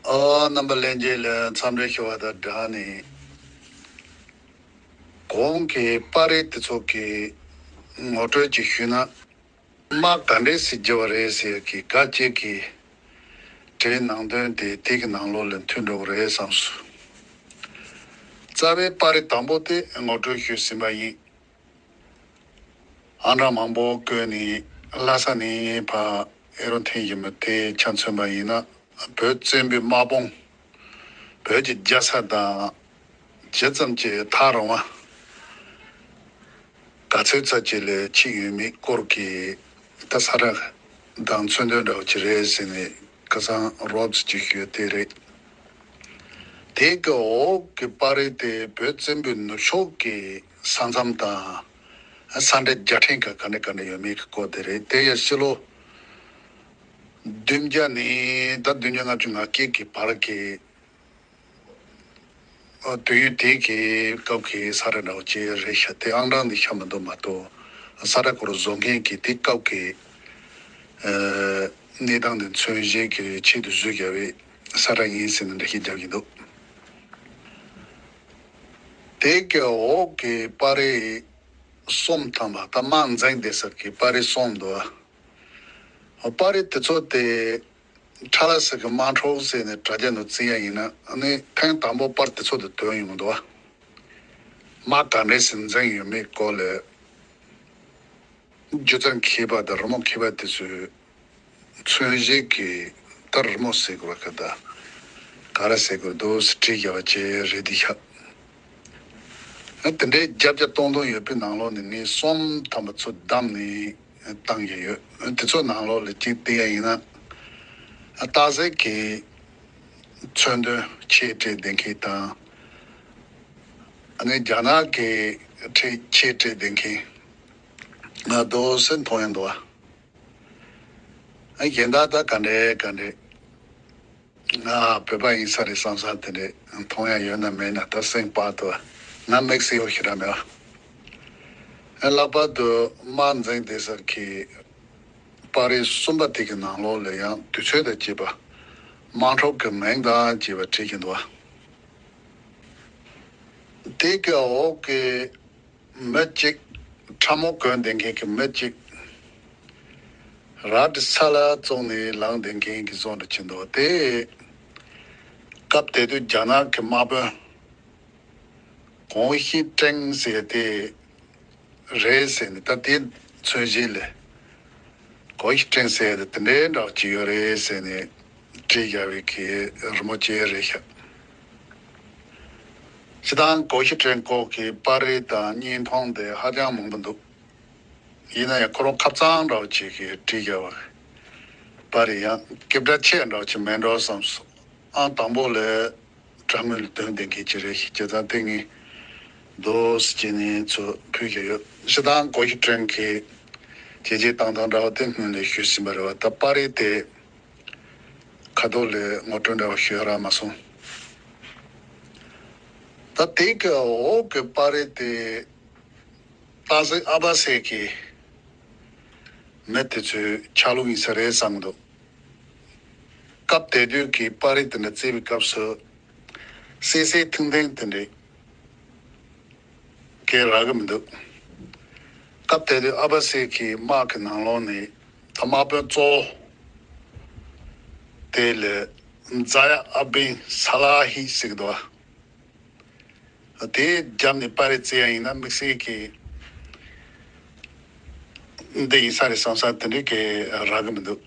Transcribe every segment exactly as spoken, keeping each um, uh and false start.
ཨ། རྣམ་པ་ལྷན་རྒྱས་ལ་འཚམས་འདྲི་ཞུ་བ་དང་སྦྲགས་ནས། གོང་གི་པར་རིས་དེ་ཚོ་གི་ངོ་སྤྲོད་ཅིག་ཞུས་ན། དམག་ག་འདྲས་སེ་བརྒྱབ་པ་རེད་ཟེར་གི་ག་ཅིག་གི་དེའི་ནང་དོན་དེ་དེ་གི་ནང་ལོགས་ལ་མཐུད་འགྲོ་གི་རེད་བསམས་སོང་། རྩ་བའི་པར་རིས་དང་པོ་དེ་ངོ་སྤྲོད་ཞུས་ཟིན་པ་ཡིན། ཨང་གྲངས་མང་པོ་བཀོད་ནས་ལྷ་ས་ནས་ཕར་ཨེ་རོ་འཐེན་བཞིན་པ་དེ་ཆ་མཚོན་པ་ཡིན་ན། བོད་བཙན་པོའི་དམག་དཔུང་བོད་ཀྱི་རྒྱལ་ས་དང་ཇི་ཙམ་གྱི་ཐག་རིང་བ། ག་ཚོད་ཙམ་ཅིག་ལ་ཕྱིན་ཡོད་མེད་སྐོར་གྱི་ད་ས་ར་དང་མཚོན་དོན་འདྲ་བོ་ཅིག་རེད་ཟེར་ནས་ཁ་སང་རོབ་ཙམ་ཅིག་ཞུས་དེ་རེད། དེ་གི་འོག་གི་པར་རིས་དེ་བོད་བཙན་པོའི་ནུབ་ཕྱོགས་ཀྱི་ས་མཚམས་དང་ས་འབྲེལ་རྒྱལ་ཕྲན་ག་ག་ནས་ག་ནས་ཡོད་མེད་ཀྱི་སྐོར་དེ་རེད། དེ་ཡང་ཕྱི་ལོ་བདུན་བརྒྱ་ནས་ད་བདུན་བརྒྱ་ལྔ་བཅུ་ང་བརྒྱད་ཀྱི་བར་གྱི་ཨ། དུས་ཡུན་དེ་གའི་སྐབས་ཀྱི་ས་ར་འདྲ་བོ་ཅིག་རེད་ཤག་དེ་ཨང་གྲངས་འདི་ཤ་མི་འདུག་མ་གཏོགས། ས་ར་སྐོར་བཟོ་མཁན་གྱི་དེ་སྐབས་ཀྱི་ཨ། གནས་སྟངས་འདི་མཚོན་བྱེད་ཀྱི་ཆེད་དུ་བཟོས་བཞག་པའི་ས་ར་ཡིན་ཟེར་ནས་འགྲེལ་བཤད་རྒྱབ་ཀྱི་འདུག་དེ་གའི་འོག་གི་པར་རིས་གསུམ་ཐམ་པ་ད་དམག་འཛིང་བསྡད་ས་གི་པར་རིས་གསུམ་འདུག་པར་རིས་དེ་ཚོ་དེ། ཁྲ་ལ་ཟེར་གི་དམག་འཁྲུག་ཟེར་ནས་དྲ་རྒྱ་ནང་བཙལ་ཡ་ཡིན་ན། ཨ་ནི་ཐེངས་དང་པོ་པར་དེ་ཚོ་དེ་ཐོན་ཡོང་གི་འདུག་དམག་ག་འདྲས་སེ་འཛིང་ཡོད་མེད་སྐོར་ལ། སྒྱུ་རྩལ་མཁས་པ་དང་རི་མོ་མཁས་པ་དེ་ཚོས་མཚོན་བྱེད་ཀྱི་ད་རི་མོ་ཟེར་དགོས་ར་ག་ད་ག་རེ་ཟེར་དགོས་འདུག་ཟེར་བྲིས་བཞག་པ་ཅིག་རེད་འདི་ཤག་ཨ། དེ་འདྲའི་བརྒྱ་བརྒྱ་སྟོང་སྟོང་ཡོད་པའི་ནང་ལོགས་ནས་ངས་གསུམ་ཐམ་པ་ཚོ་བདམས་ནས་བཏང་གི་ཡོད། དེ་ཚོ་ནང་ལོགས་ལ་གཅིག་བལྟས་ཡ་ཡིན་ན། རྟགས་གསལ་གྱི་མཚོན་དོན་ཆེད་སྤྲད་བསྡད་མཁན་དང་། ཨ་ནི་རྒྱ་ནག་གི་ཆེད་སྤྲད་བསྡད་མཁན་ང་རྡོ་སེ་མཐོང་ཡ་འདུག་ཨ། གཞན་དག་ད་ག་འདྲས་ག་འདྲས། ང་བོད་པ་ཡིན་ས་རེད་བསམ་བསམ་དེ་འདྲས་མཐོང་ཡ་ཡོད་ན་མེད་ན་ད་སེམས་པ་དུ་ང་དམིགས་བསལ་ཡོད་ཤི་ར་མེད་པ། ལྷག་པར་དུ་དམག་འཛིང་བསྡད་ས་གི་པར་རིས་གསུམ་པ་དེ་གི་ནང་ལོགས་ལ་ཡང་དུས་ཚོད་དང་བཅས་པ་དམག་འཁྲུག་གི་མིང་དང་བཅས་པ་བྲིས་ཀྱི་འདུག་དེ་གི་འོག་གི་མི་གཅིག་ཁྲ་མོ་གོན་བསྡད་མཁན་གྱི་མི་གཅིག་རལ་གྲི་ས་ལ་བཙུགས་ནས་ལངས་བསྡད་མཁན་གྱི་བཟོ་འདྲ་ཅིག་འདུག་དེ་སྐབས་དེ་དུས་རྒྱ་ནག་གི་དམག་དཔོན་གོང་ཞི་ཀྲེང་ཟེར་དེ་རེད་ཟེར་ནས། ད་དེ་མཚོན་བྱེད་ལས་གོང་ཞི་ཀྲེང་ཟེར་དེ་དེ་འདྲའི་འདྲ་བ་ཅིག་ཡོད་རེད་ཟེར་ནས། བྲིས་བཞག་པའི་གི་རི་མོ་ཅིག་རེད་ཤག་སྤྱིར་བཏང་གོང་ཞི་ཀྲེང་སྐོར་གྱི་པར་རིས་དང་བརྙན་ཐུང་དེ་ཧ་ཅང་མང་པོ་འདུག་ཡིན་ན་ཡང་ཁོ་རང་ཁ་རྩང་འདྲ་བོ་ཅིག་གིས་བྲིས་བཞག་པ་པར་རིས་ཡང་སྐད་གྲགས་ཆེ་འདྲ་བོ་ཅིག་མེད་འགྲོ་བསམས་སོང་། ཨང་དང་པོ་ལ་དྲ་ངོས་ལ་དོན་ལྡན་མཁན་ཅིག་རེད་ཤག་བྱས་ཙང་དེ་ངས་རྡོ་སེ་བྱས་ནས་ཚུར་ཕུལ་བཞག་ཡོད། སྤྱིར་བཏང་གོང་ཞི་ཀྲེང་གི་བྱས་རྗེས་བཏང་སྟངས་འདྲ་བོ་དེ་སྔོན་ལ་ཞུས་ཟིན་པ་རེད་བ། ད་པར་རིས་དེ། ཁ་ཐོག་ལས་ངོ་སྤྲོད་འདྲ་བ་ཞུ་ཡ་རག་མ་སོང་། ད་དེ་གི་འོག་གི་པར་རིས་དེ་རྟགས་གསལ་ཨ་བ་སེ་གི་མི་དེ་ཚོའི་ཆ་ལུགས་ཡིན་ས་རེད་བསམ་གི་འདུག་སྐབས་དེ་དུས་ཀྱི་པར་རིས་དེ་འདྲ་བཙལ་བའི་སྐབས་སུ་གསལ་གསལ་ཐིང་ཐིང་དེ་འདྲ་གས་རག་གི་མི་འདུག་སྐབས་དེ་དུས་ཨ་བ་སེ་གི་དམག་གི་ནང་ལོགས་ནས་ད་དམག་དཔོན་གཙོ་བོ་དེ་ལ་ཛ་ཡ་ཨ་བིན་ས་ལ་ཧི་ཟེར་གི་འདུག་བ། དེ་རྒྱབ་ནས་པར་རིས་བཙལ་ཡ་ཡིན་ན་དམིགས་བསལ་གྱི་འདི་ཡིན་ས་རེད་བསམ་ས་དེ་འདྲའི་གས་རག་གི་མི་འདུག་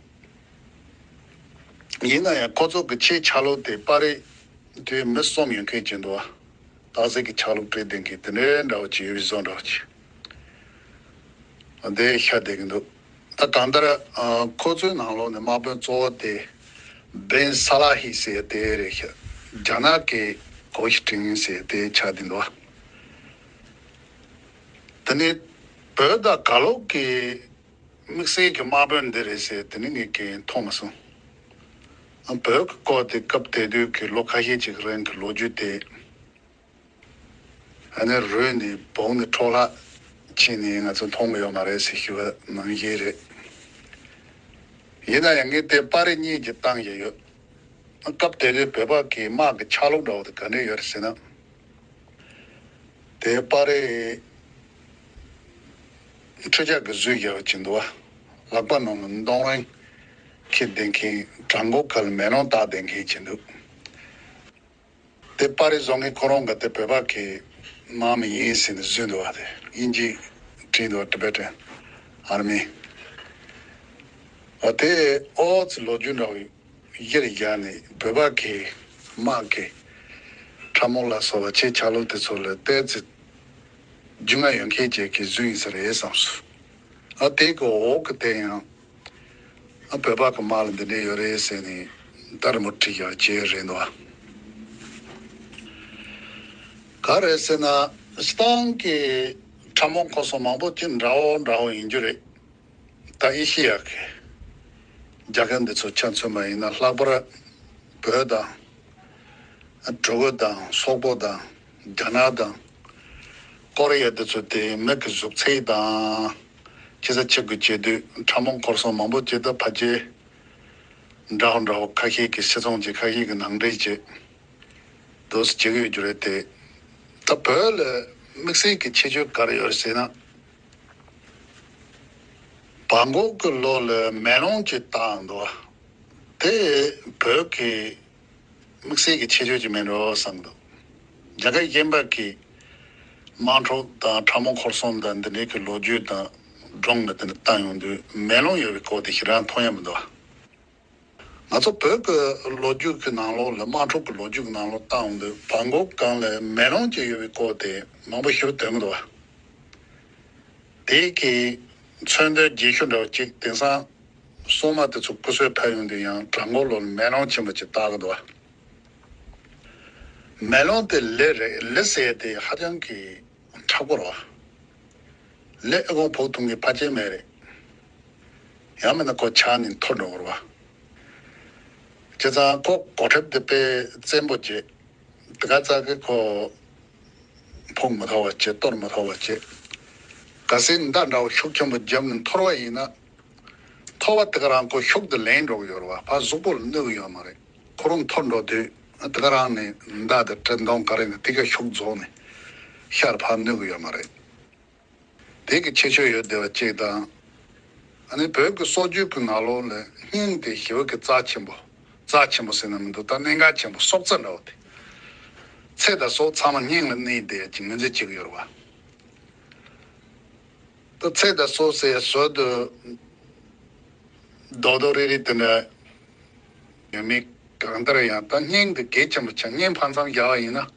ཡིན་ན་ཡང་ཁོ་ཚོ་གི་ཆེས་ཆ་ལུགས་དེ་པར་རིས་དེ་མི་གསུམ་ཡོད་མཁན་ཅིག་འདུག་བ། རྟགས་གསལ་གྱི་ཆ་ལུགས་སྤྲད་བསྡད་མཁན་དེ་འདྲའི་འདྲ་བོ་ཅིག་ཡོད་པའི་བཟོ་འདྲ་བོ་ཅིག་དེ་ཤར་བསྡད་ཀྱི་འདུག་ད་གང་ལྟར་ཨ། ཁོ་ཚོའི་ནང་ལོགས་ནས་དམག་དཔོན་གཙོ་བོ་དེ་བན་ས་ལ་ཧི་ཟེར་དེ་རེད་ཤག་རྒྱ་ནག་གི་གོ་ཤི་ཀྲིང་ཟེར་དེ་ཆགས་བསྡད་འདུག་དེ་ནས་བོད་དང་ག་ལོག་གི་དམིགས་བསལ་གྱི་དམག་དཔོན་འདི་རེད་ཟེར་དེ་ནི་ངས་གས་མཐོང་མ་སོང་། ཨ། བོད་ཀྱི་སྐོར་དེ་སྐབས་དེ་དུས་ཀྱི་ལོ་ཁ་ཤས་ཅིག་རིང་གི་ལོ་རྒྱུས་དེ། ཨ་ནི་རུལ་ནས་བོངས་ནས་འཕྲོ་བརླག་ཕྱིན་ནས་ང་ཚོ་མཐོང་གི་ཡོད་མ་རེད་ཟེར་ཞུ་བ་ནང་བཞིན་རེད། ཡིན་ན་ཡང་ངས་དེ་པར་རིས་གཉིས་ཀྱི་བཏང་བཞག་ཡོད། སྐབས་དེ་དུས་བོད་པ་གི་དམག་གི་ཆ་ལུགས་འདྲ་བོ་དེ་ག་འདྲ་ཡོད་རེད་ཟེར་ན། དེ་པར་རིས་འཕྲུལ་ཆས་ཀྱི་གཟུགས་བརྒྱབ་ཅིག་འདུག་བ། ལག་པ་ནང་ལ་མདུང་རིང་འཁྱེར་བསྡད་མཁན། བྲག་འགོ་ཁ་ལ་མེ་ལོང་བཏགས་བསྡད་མཁན་ཅིག་འདུག་དེ་པར་རིས་བཟོ་མཁན་ཁོ་རང་ག་དེ་བོད་པ་གི་དམག་མི་ཡིན་ཟེར་ནས་བཟོས་འདུག་བ། དེ་དབྱིན་ཇིས་བྲིས་འདུག་བ། Tibetan Army། ཨ་དེ་ཨོ་ཙི་ལོ་རྒྱུས་འདྲ་བོ་གཞིར་བཞག་ནས་བོད་པ་གི་དམག་གི་ཁྲབ་རྨོག་ལ་སོགས་པ་ཆེ་ཆ་ལུགས་དེ་ཚོ་ལ་ཏོག་ཙམ་རྒྱུས་མངའ་ཡོད་མཁན་ཅིག་གིས་བཟོས་ཡིན་ས་རེད་བསམས་སོང་། ཨ་དེ་གི་འོག་གི་དེ་ཡང་ཨ་བོད་པ་གི་དམག་ལ་འདི་འདྲ་ཡོད་རེད་ཟེར་ནས་ད་རི་མོ་བྲིས་ཡག་བྱས་རེད་འདུག་བ། ག་རེ་ཟེར་ན། སྤྱིར་བཏང་གི་ཁྲབ་རྨོག་འཁོར་གསུམ་མང་པོ་ཅིག་འདྲ་བོ་འདྲ་བོ་ཡིན་རྒྱུ་རེད། ད་ཨེ་ཤེ་ཡ་གི་རྒྱལ་ཁབ་འདི་ཚོ་ཆ་མཚོན་པ་ཡིན་ན། ལྷག་པར་བོད་དང་། གྲུ་གུ་དང་། སོག་པོ་དང་། རྒྱ་ནག་དང་། ཀོ་རི་ཡ་འདི་ཚོ་དེ་མི་གི་གཟུགས་ཚད་དང་། ཆེ་ས་ཆེ་གི་བྱེད་དུས་ཁྲབ་རྨོག་འཁོར་གསུམ་མང་པོ་ཅིག་ད་ཕལ་ཆེར་འདྲ་བོ་འདྲ་བོ་ཁ་ཤས་ཀྱི་ཤི་ཚོང་བྱེད། ཁ་ཤས་ཀྱི་ནང་འདྲེན་བྱེད། འདུག་སེ་བྱེད་ཀྱི་ཡོད་རྒྱུ་རེད་དེ། ད་བོད་ལ་དམིགས་བསལ་གྱི་ཁྱད་ཆོས་ག་རེ་ཡོད་རེད་ཟེར་ན། བལ་འབྲུག་གི་ལོ་ལ་མེ་ལོང་ཅིག་བཏགས་འདུག་བ། དེ་བོད་ཀྱི་དམིགས་བསལ་གྱི་ཁྱད་ཆོས་ཅིག་མིན་འགྲོ་བསམ་འདུག་རྒྱ་གར་གཞན་པ་གི་དམག་འཁྲུག་དང་ཁྲབ་རྨོག་འཁོར་གསུམ་དང་འདི་འདྲའི་གི་ལོ་རྒྱུས་དང་སྒྲུང་ལ་དེ་འདྲ་བལྟ་ཡོང་དུས་མེ་ལོང་ཡོད་པའི་སྐོར་དེ་ཞེ་དྲག་མཐོང་ཡ་མི་འདུག་བ། ང་ཚོ་བོད་ཀྱི་ལོ་རྒྱུས་ཀྱི་ནང་ལོགས་ལ། དམག་འཁྲུག་གི་ལོ་རྒྱུས་ཀྱི་ནང་ལོགས་བལྟ་འོང་དུས་བལ་འབྲུག་སྒང་ལ་མེ་ལོང་ཅིག་ཡོད་པའི་སྐོར་དེ་མང་པོ་ཞིག་ཐོན་གྱི་འདུག་བ། དེ་གི་མཚོན་དོན་རྒྱས་ཤོས་འདྲ་བོ་ཅིག་དེང་སང་སྲུང་མ་དེ་ཚོ་སྐུ་གསོན་ཕེབས་ཡོང་དུས་ཡང་བྲག་འགོ་ལོགས་ལ་མེ་ལོང་ཆེན་པོ་ཅིག་བཏགས་ཀྱི་འདུག་བ། མེ་ལོང་དེ་ལི་རེད། ལི་ཟེར་དེ་ཧ་ཅང་གི་མཁྲེགས་པོ་རེད་བ། ལི་ཨ་ཁུ་ཕོ་ཐུང་གི་ཕལ་ཆེར་མེད་རེད། ཡང་མིན་ན་ཁོ་ཆག་ནས་འཐོར་འགྲོ་གི་རེད་བ། བྱས་ཙང་ཁོ་གོ་ཁྲབ་དེ་དཔེ་བཙན་པོ་བྱས། དེ་ག་ཙག་གི་ཁོ་ཕུག་མི་ཐུབ་པ་བྱས། གཏོར་མི་ཐུབ་པ་བྱས། གལ་སྲིད་མདའ་འདྲ་བོ་ཤུགས་ཆེན་པོ་བརྒྱབ་ནས་འཐོར་བ་ཡིན་ན། འཐོར་བ་དེ་ག་རང་ཁོ་ཤུགས་དེ་ལེན་འགྲོ་གི་ཡོད་རེད་བ། ཕར་གཟུགས་པོ་ལ་གནོད་གི་ཡོད་མ་རེད། ཁོ་རང་འཐོར་འགྲོ་དུས་དེ་ག་རང་ནས་མདའ་དེ་གྲི་མདུང་ག་རེ་ནས་དེ་ག་ཤུགས་རྫོགས་ནས་ཤར་ཕར་གནོད་གི་ཡོད་མ་རེད། དེ་གི་ཁྱད་ཆོས་ཡོད་བསྡད་པ་གཅིག་དང་། ཨ་ནི་བོད་ཀྱི་སྲོལ་རྒྱུན་གྱི་ནང་ལོགས་ལ་སྙིང་དེ་ཞེ་པོ་གི་རྩ་ཆེན་པོ། རྩ་ཆེན་པོ་ཟེར་ན་མི་འདུག་ད་གནད་འགག་ཆེན་པོ། སྲོག་རྩ་འདྲ་བོ་དེ། ཚེ་དང་སྲོག་ཚང་མ་སྙིང་ལ་གནས་བསྡད་ཡ་ཅིག་ངོས་འཛིན་བྱེད་ཀྱི་ཡོད་རེད་བ། ད་ཚེ་དང་སྲོག་ཟེར་ཡ་ཟུར་དུ་རྡོག་རྡོག་རིལ་རིལ་དེ་འདྲ་ཡོད་མེད་གང་ལྟར་ཡང་ད་སྙིང་དེ་གལ་ཆེན་པོ་ཆགས། སྙིང་ཕར་མཚམས་བཞག་པ་ཡིན་ན།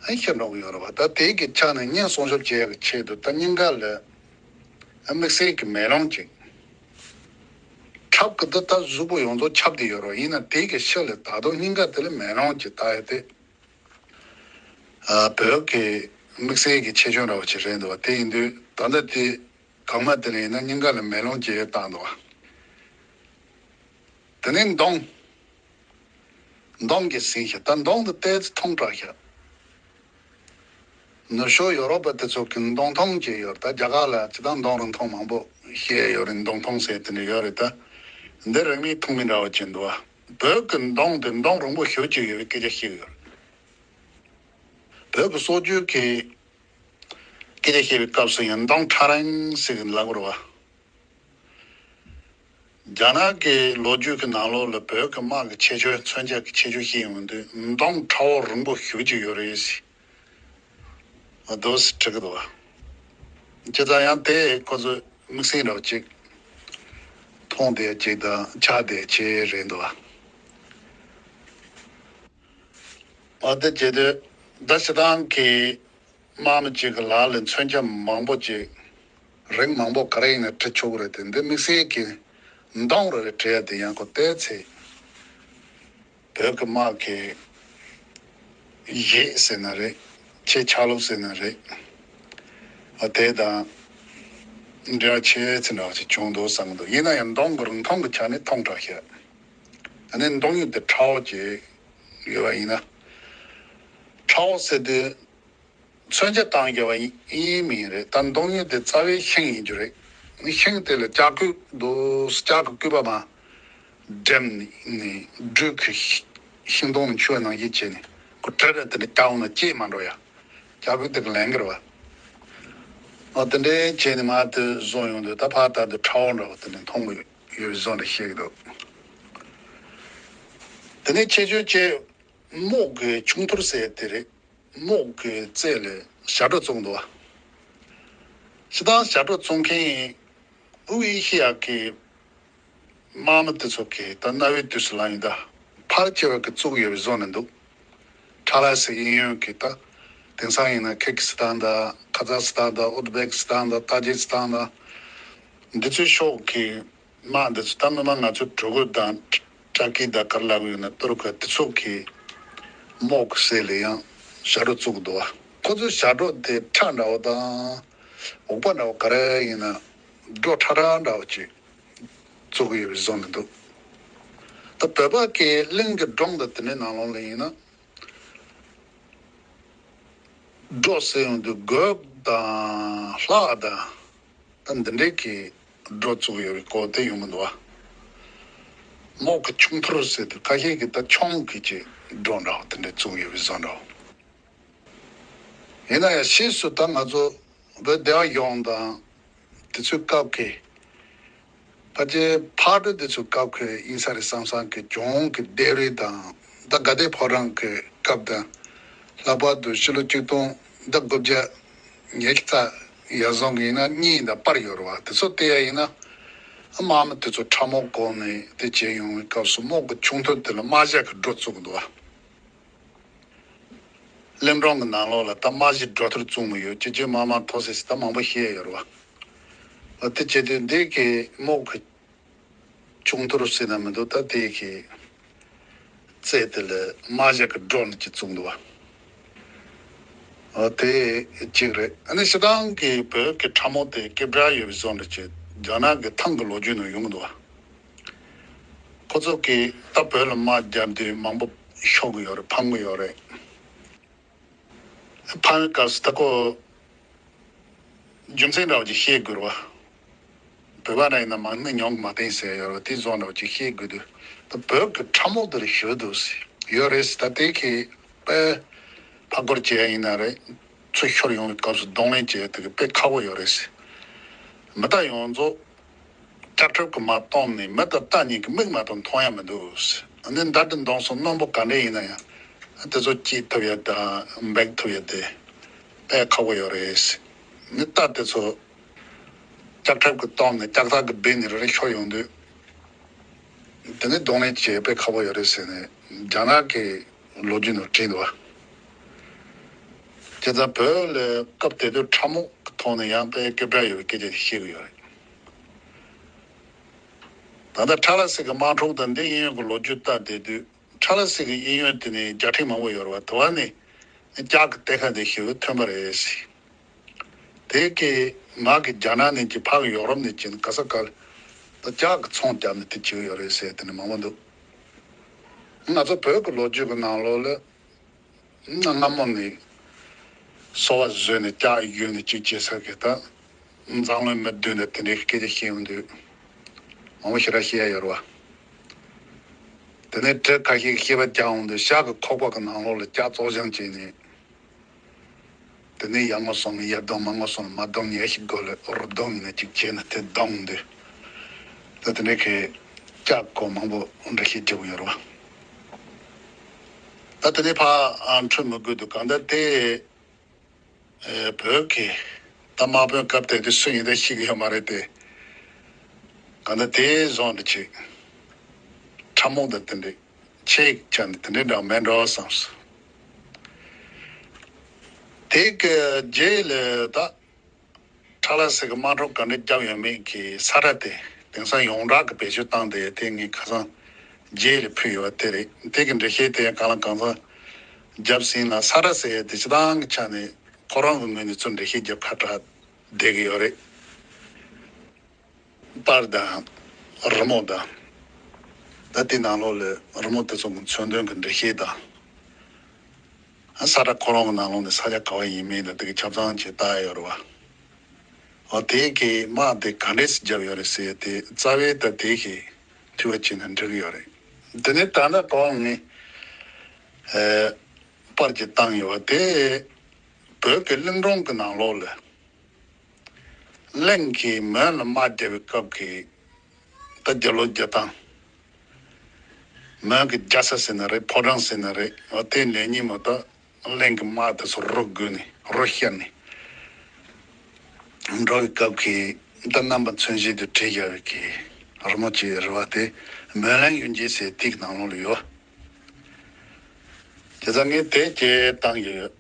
ཨ་ཤི་འགྲོ་གི་ཡོད་རེད་བ། ད་དེ་གི་ཆ་ནས་སྙིང་སྲུང་སྐྱོབ་བྱེད་ཡག་གི་ཆེད་དུ་ད་སྙིང་ག་ལ་ཨ་དམིགས་བསལ་གྱི་མེ་ལོང་ཅིག་ཁྲབ་ཀྱི་འདི་ད་གཟུགས་པོ་ཡོངས་རྫོགས་ཁྱབ་བསྡད་ཡོད་རེད་བ། ཡིན་ན་དེ་གི་ཕྱི་ལ་ད་དུང་སྙིང་ག་དེ་ལ་མེ་ལོང་ཅིག་བཏགས་ཡོད་དེ། ཨ་བོད་ཀྱི་དམིགས་བསལ་གྱི་ཁྱད་ཆོས་འདྲ་བོ་ཅིག་རེད་འདུག་བ། དེ་ཡིན་དུས་ད་ལྟ་དེ་གང་མ་དེ་ལ་ཡིན་ན་སྙིང་ག་ལ་མེ་ལོང་ཅིག་བཏགས་འདུག་བ། དེ་ནས་མདུང་། མདུང་གི་ཟིན་ཤག་ད་མདུང་དེ་ཏོག་ཙམ་ཐུང་དྲགས་ཤག་ནུབ་ཕྱོགས་ཡོ་རོབ་པ་དེ་ཚོ་གི་མདུང་ཐུང་ཅིག་ཡོད་རེད། ད་རྒྱ་གར་ལ་ཇི་ལྟར་མདུང་རིང་ཐུང་མང་པོ་བཤད་ཡོད་རེད། མདུང་ཐུང་ཟེར་དེ་འདྲ་ཡོད་རེད། ད་འདི་རིང་མིན་ཐུང་མིན་འདྲ་བོ་ཅིག་འདུག་བ། བོད་ཀྱི་མདུང་དེ་མདུང་རིང་པོ་ཞེ་པོ་ཅིག་ཡོད་པའི་སྐད་ཆ་བཤད་ཀྱི་ཡོད་རེད། བོད་ཀྱི་སྲོལ་རྒྱུན་གྱི་སྐད་ཆ་བཤད་པའི་སྐབས་སུ་ཡང་མདུང་ཕྲ་རིང་ཟེར་གྱི་ལབ་ཀྱི་རེད་བ། རྒྱ་ནག་གི་ལོ་རྒྱུས་ཀྱི་ནང་ལོགས་ལ་བོད་ཀྱི་དམག་གི་ཁྱད་ཆོས། མཚོན་ཆ་གི་ཁྱད་ཆོས་བཤད་ཡོང་དུས་མདུང་ཕྲ་བོ་རིང་པོ་ཞེ་པོ་ཅིག་ཡོད་རེད་ཟེར། འདུག་སེ་འབྲི་གི་འདུག་བ། བྱས་ཙང་ཡང་དེ་ཁོ་ཚོས་དམིགས་བསལ་འདྲ་བོ་ཅིག་མཐོང་བསྡད་ཅིག་དང་ཆགས་བསྡད་ཅིག་རེད་འདུག་བ། འོ་དེ་བྱེད་དུས་ད་སྤྱིར་བཏང་གི་དམག་མི་གཅིག་གི་ལག་ལ་མཚོན་ཆ་མང་པོ་ཅིག་རིགས་མང་པོ་ག་རེ་ཡིན་ན་འབྲི་ཆོག་གི་རེད་དེ། འདི་དམིགས་བསལ་གྱི་མདུང་རེ་རེ་འབྲི་ཡ་དེ་ཡང་ཁོ་ལྟའི་ཚེ་བོད་ཀྱི་དམག་གི་གཞས་ཟེར་ན་རེད། ཆེ་ཆ་ལུགས་ཟེར་ན་རེད། འོ་དེ་དང་འབྲེལ་བ་ཆེ་ཙམ་འདྲ་བ་ཞིག་བྱུང་འདུག་བསམ་གྱི་འདུག་ཡིན་ན་ཡང་མདུང་གི་རིང་ཐུང་གི་ཆ་ནས་ཐུང་དྲགས་ཤག་ཨ་ནི་མདུང་ཡུ་དེ་ཕྲ་བོ་ཅིག་ཡོད་པ་ཡིན་ན། ཕྲ་བོ་ཟེར་དུས་མཚོན་ཆ་བཏང་རྒྱུ་བ་ཡིན་མིན་རེད། ད་མདུང་ཡུ་དེ་རྩ་བའི་ཤིང་ཡིན་རྒྱུ་རེད། ཤིང་དེ་ལ་ལྕགས་སྐུད་འདུག་ལྕགས་ཀྱི་སྐུད་པ་མ་ འགྲིམ་ནས་སྦྲུལ་གྱི་ཤིང་སྡོང་ནས་ཆུ་ནང་བཞིན་བྱས་ནས་ཁོ་བྲིས་ར་དེ་འདྲ་རྒྱག་འོང་ན་སྐྱེས་མ་འགྲོ་ཡ། རྒྱག་དགོས་དེ་གི་ལན་གི་རེད་བ། ཨ་དེ་འདྲའི་བྱས་ནས་མར་དེ་བཟོ་ཡོང་དུས་ད་ཕར་ལྟ་དུས་ཁྲ་བོ་འདྲ་བོ་དེ་འདྲ་མཐོང་གི་ཡོད་པའི་བཟོ་འདྲ་ཤེས་ཀྱི་འདུག་དེ་ནས་ཁྱད་ཆོས་ཅན་རྨོག་གི་ཁྱུང་ཐུར་ཟེར་དེ་རེད། རྨོག་གི་རྩེ་ལ་ཞབས་བྲོ་བཙུགས་འདུག་བ། སྤྱིར་བཏང་ཞབས་བྲོ་བཙུགས་མཁན་ཨུ་ཨི་ཤི་ཡ་གི་དམག་མི་དེ་ཚོ་གིས་ད་གནའ་བོའི་དུས་སུ་ལ་ཡིན་ད་ཕལ་ཆེ་བ་གིས་བཙུགས་ཡོད་པའི་བཟོ་ནས་འདུག་ཁྲ་ལ་སི་གཡས་གཡོན་གྱི་ད་དེང་སང་ཡིན་ན་ཁེ་ཁི་སི་ཐན་དང་ཁ་ཛག་སི་ཐན་དང་ཨུ་ཛི་བེག་སི་ཐན་དང་ཏ་ཇིག་སི་ཐན་དང་འདི་ཚོའི་ཕྱོགས་ཀྱི་དམག་འདི་ཚོ་ད་སྔོན་མ་ང་ཚོ་གྲུ་གུ་དང་ཏྲ་ཀི་དང་ག་རེ་ལབ་ཀྱི་ཡོད་ན་ཏུར་ཁ་དེ་ཚོ་གིས་རྨོག་གི་རྩེ་ལ་ཡང་ཞབས་བྲོ་བཙུགས་འདུག་བ། ཁོ་ཚོའི་ཞབས་བྲོ་དེ་ཁྲ་འདྲ་བོ་དང་འུག་པ་འདྲ་བོ་ག་རེ་ཡིན་ན་སྒྲོ་ཁྲ་ཁྲ་འདྲ་བོ་ཅིག་བཙུགས་ཡོད་པའི་བཟོ་ནས་འདུག་ད་བོད་པ་གི་གླིང་གི་སྒྲུང་དང་དེ་འདྲའི་ནང་ལོགས་ལ་ཡིན་ན། སྒྲོ་ཟེར་ཡོང་དུས་གོས་དང་ལྷ་དང་ད་འདི་འདྲའི་གི་སྒྲོ་བཙུགས་ཡོད་པའི་སྐོར་དེ་ཡོང་གི་འདུག་བ། རྨོག་གི་ཁྱུང་ཐུར་ཟེར་དུས་ཁ་ཤས་ཀྱིས་ད་ཁྱུང་གི་ཅིག་སྒྲོ་འདྲ་བོ་དེ་འདྲ་བཙུགས་ཡོད་པའི་བཟོ་འདྲ་བོ། ཡིན་ན་ཡང་ཕྱིས་སུ་ད་ང་ཚོ་བོད་སྡེ་བ་གཞུང་དང་དེ་ཚོའི་སྐབས་ཀྱི་ཕལ་ཆེར་ཕག་གྲུ་དེ་ཚོའི་སྐབས་ཀྱི་ཡིན་ས་རེད་བསམ་བསམ་གྱི་གྱོང་གི་ལྡེབས་རིས་དང་ད་དགའ་ལྡན་ཕོ་བྲང་གི་སྐབས་དང་ལྷག་པར་དུ་ཕྱི་ལོ་ཆིག་སྟོང་དགུ་བརྒྱ་ཉི་ཤུ་རྩ་ཡར་སོང་གི་ཡིན་ན་གཉིས་དང་པར་ཡོད་རེད་བ། དེ་ཚོ་བལྟས་ཡ་ཡིན་ན་དམག་མི་དེ་ཚོ་ཁྲ་རྨོག་བསྐོར་ནས་དེ་བྱས་ཡོང་བའི་སྐབས་སུ་རྨོག་གི་ཁྱུང་ཐུར་དེ་ལ་རྨ་བྱ་གི་སྒྲོ་བཙུགས་འདུག་བ། གླིང་སྒྲུང་གི་ནང་ལོགས་ལ་ད་རྨ་བྱའི་སྒྲོ་ཐུར་བཙུགས་མི་ཡོད་ཅེས་ཅེས་མ་མ་མཐོ་ཟེར་ཟེར་ད་མང་པོ་བཤད་ཡོད་རེད་བ། འོ་དེ་བྱེད་དུས་འདི་གི་རྨོག་གི་ཁྱུང་ཐུར་ཟེར་ན་མི་འདུག་ད་དེ་གི་རྩེ་དེ་ལ་རྨ་བྱ་གི་སྒྲོ་ནི་ཅིག་བཙུགས་འདུག་བ། འོ་དེ་གཅིག་རེད། ཨ་ནི་སྤྱིར་བཏང་གི་བོད་ཀྱི་ཁྲ་རྨོག་དེ་སྐད་གྲགས་ཡོད་པའི་བཟོ་འདྲ་ཅིག་རྒྱ་ནག་གི་ཐང་གི་ལོ་རྒྱུས་ནང་ཡོང་གི་འདུག་བ། ཁོ་ཚོ་གིས་ད་བོད་ལ་དམག་རྒྱབ་དུས་མང་པོ་ཤོར་གི་ཡོད་རེད། ཕམ་གི་ཡོད་རེད། ཕམ་པའི་སྐབས་སུ་ད་ཁོ་རྒྱུ་མཚན་འདྲ་བོ་ཅིག་ཤེས་དགོས་རེད་བ། བོད་པ་འདྲ་ཡིན་ན་མང་སྣེ་མྱོང་གི་མ་བསྟན་ཟེར་ཡོད་རེད་བ། དེ་བཟོ་འདྲ་བོ་ཅིག་ཤེས་དགོས་དུས་ད་བོད་ཀྱི་ཁྲ་རྨོག་དེ་ལ་ཞུ་འདུག་ཟེར་ཡོད་རེད་ཟེར། ད་དེ་གི་དཔེ་ཕར་སྐོར་བྱས་ཡིན་ན་རེད། ཚུར་ཤོར་ཡོང་བའི་སྐབས་སུ་གདོང་ལེན་བྱས་དེ་གི་དཔེ་ཁག་པོ་ཡོད་རེད་ཟེར། མི་ད་ཡོངས་རྫོགས་ལྕགས་ཁྲབ་ཀྱིས་མར་བཏོན་ནས་མི་དང་རྟ་གཉིས་ཀྱི་མིག་མ་གཏོགས་མཐོང་ཡ་མི་འདུག་ཨ་ནི་མདའ་གྲི་མདུང་སོགས་རྣོན་པོ་ག་འདྲས་ཡིན་ན་ཡང་དེ་ཚོ་བསྐྱེད་ཐུབ་ཡ་དང་འབེགས་ཐུབ་ཡ་དེ་དཔེ་ཁག་པོ་ཡོད་རེད། ནི་རྟ་དེ་ཚོ་ལྕགས་ཁྲབ་ཀྱིས་བཏོན་ནས་ལྕགས་ཐག་གིས་སྦས་ནས་རེ་རེ་ཤོར་ཡོང་དུས་དེ་ནི་གདོང་ལེན་བྱེད་དཔེ་ཁག་པོ་ཡོད་རེད་ཟེར་ནས་རྒྱ་ནག་གི་ལོ་རྒྱུས་ནང་བྲིས་འདུག་བ། བྱས་ཙང་བོད་ལ་སྐབས་དེ་དུས་ཁྲ་རྨོག་གི་ཐོག་ནས་ཡང་དཔེ་སྐད་གྲགས་ཡོད་པའི་སྐད་ཆ་ཞིག་བཤད་གི་ཡོད་རེད། ད་ལྟ་ཁྲ་ལ་སི་གི་དམག་འཁྲུག་དང་འདི་གཡས་གཡོན་གྱི་ལོ་རྒྱུས་ལྟ་བསྡད་དུས་ཁྲ་ལ་སི་གི་གཡས་གཡོན་དེ་ནས་རྒྱལ་ཕྲན་མང་པོ་ཡོད་རེད་བ། དེ་བ་ནས་ལྕགས་ཀྱི་གཏེར་ཁ་འདི་ཞིག་ཐོན་པ་རེད་ཟེར། དེ་གའི་ངག་གི་རྒྱ་ནག་ནས་ཀྱི་ཕག་ཡོ་རོབ་ནས་ཀྱི་ག་ས་ག་ལ་ད་ལྕགས་ཀྱི་ཚོང་བརྒྱབ་ནས་དེ་བྱེད་ཀྱི་ཡོད་རེད་ཟེར་དེ་ནས་མང་པོ་འདུག་ང་ཚོ་བོད་ཀྱི་ལོ་རྒྱུས་ཀྱི་ནང་ལོགས་ལ་སྔ་མོ་ནས་གསོ་བ་བཟོས་ནས་ལྕགས་གཡུགས་ནས་གཅིག་བྱེད་ས་གི་ད་འཛམ་གླིང་མི་བདུན་དང་དེ་འདྲའི་སྐད་ཆ་བཤད་ཡོང་དུས་མང་པོ་ཞེ་དྲག་བཤད་ཡ་ཡོད་རེད་བ། དེ་ནས་བྲེ་ཁ་ཤས་ཀྱིས་བཤད་པ་རྒྱག་ཡོང་དུས་ཤག་གི་ཁོག་པ་གི་ནང་ལོགས་ལ་ལྕགས་བཙོག་བཞེངས་བྱས་ནས། དེ་ནས་ཡར་ངོ་སོང་ནས་ཡར་བསྡོམས། མར་ངོ་སོང་ནས་མར་བསྡོམས། ཉལ་ཞིག་དགོས་ལ་རུ་བསྡོམས་ཡིན་ན་གཅིག་བྱས་ན་དེ་བསྡོམས་འདི། ད་དེ་འདྲའི་གི་ལྕགས་སྐོར་མང་པོ་འགྲེལ་བཤད་རྒྱབ་ཡོད་རེད་བ། ད་དེ་ནས་ཕར་ཨ་འཕྲོས་མི་དགོས་འདུག་གང་ལྟར་དེ་ཨེ་བོད་ཀྱི་ད་དམག་དཔོན་སྐབས་དེ་དུས་སུ་ཡིན་ད་ཤེས་ཀྱི་ཡོད་མ་རེད་དེ། གང་ལྟར་དེ་བཟོ་འདྲ་ཅིག་ཁྲ་རྨོག་དང་དེ་འདྲའི་ཆེ་ཆ་ནས་དེ་འདྲའི་འདྲ་མེད་འགྲོ་བསམས་སོང་། དེ་གི་རྗེས་ལ་ད་ཁྲ་ལ་སི་གི་དམག་འཁྲུག་ག་འདྲ་བརྒྱབ་ཡོད་མེད་ཀྱི་ས་ཁྲ་དེ་དེང་སང་ཡོངས་གྲགས་ཀྱི་བེད་སྤྱོད་བཏང་སྟེ་དེ་ངས་ཁ་སང་རྗེས་ལ་ཕུལ་ཡོད་པ་དེ་རེད། དེ་གི་འགྲེལ་བཤད་དེ་གང་ལ་གང་འཚམ་བརྒྱབ་ཟིན་ལ། ས་ཁྲ་ཟེར་ཡ་དེ་སྤྱིར་བཏང་གི་ཆ་ནས་ཁོ་རང་གི་ངོས་ནས་ཚུར་འགྲེལ་བཤད་རྒྱབ་ཁ་གྲག་བསྡད་ཀྱི་ཡོད་རེད། པར་དང་། རི་མོ་དང་། ད་དེ་ནང་ལོགས་ལ་རི་མོ་དེ་ཚོ་གི་མཚོན་དོན་གྱི་འགྲེལ་བཤད་དང་། ས་ཁྲ་ཁོ་རང་གི་ནང་ལོགས་ནས་ས་ཆ་ག་བ་ཡིན་མིན་དང་དེ་གི་ཁྱབ་ཚང་བྱས་བཏགས་ཡོད་རེད་བ། འོ་དེ་གི་དམག་དེ་ག་འདྲས་སེ་བརྒྱབ་ཡོད་རེད་ཟེར་དེ་རྩ་བའི་ད་དེ་གི་ དྲི་བ་བྱས་ན་འགྲིག་གི་ཡོད་རེད། དེ་ནས་ད་ལྟ་གོང་ནས་ཨེ་པར་གྱི་བཏང་ཡོད་པ་དེ་བོད་ཀྱི་གླིང་སྒྲུང་གི་ནང་ལོགས་ལ། གླིང་གིས་མོན་ལ་དམག་རྒྱབ་པའི་སྐབས་ཀྱི་ད་རྒྱབ་ལོགས་རྒྱབ་སྟངས། མོན་གྱི་རྒྱ་ས་ཟེར་ན་རེད། ཕོ་བྲང་ཟེར་ན་རེད། འོ་དེ་ལས་ཉིན་མོ་ད་གླིང་གི་དམག་དེ་ཚོ་རོ་བརྒྱུད་ནས་རོ་བཤར་ནས་འགྲོ་བའི་སྐབས་ཀྱི་ད་རྣམ་པ་མཚོན་བྱེད་དུ་བྲིས་བཞག་པའི་གི་རི་མོ་ཅིག་རེད་པ། དེ་མོན་གླིང་གཡུལ་འགྱེད་ཟེར་དེ་གི་ནང་ལོགས་ལ་ཡོད། དེ་ཚོ་ངས་དེ་སྐད་བཏང་གི་ཡོད།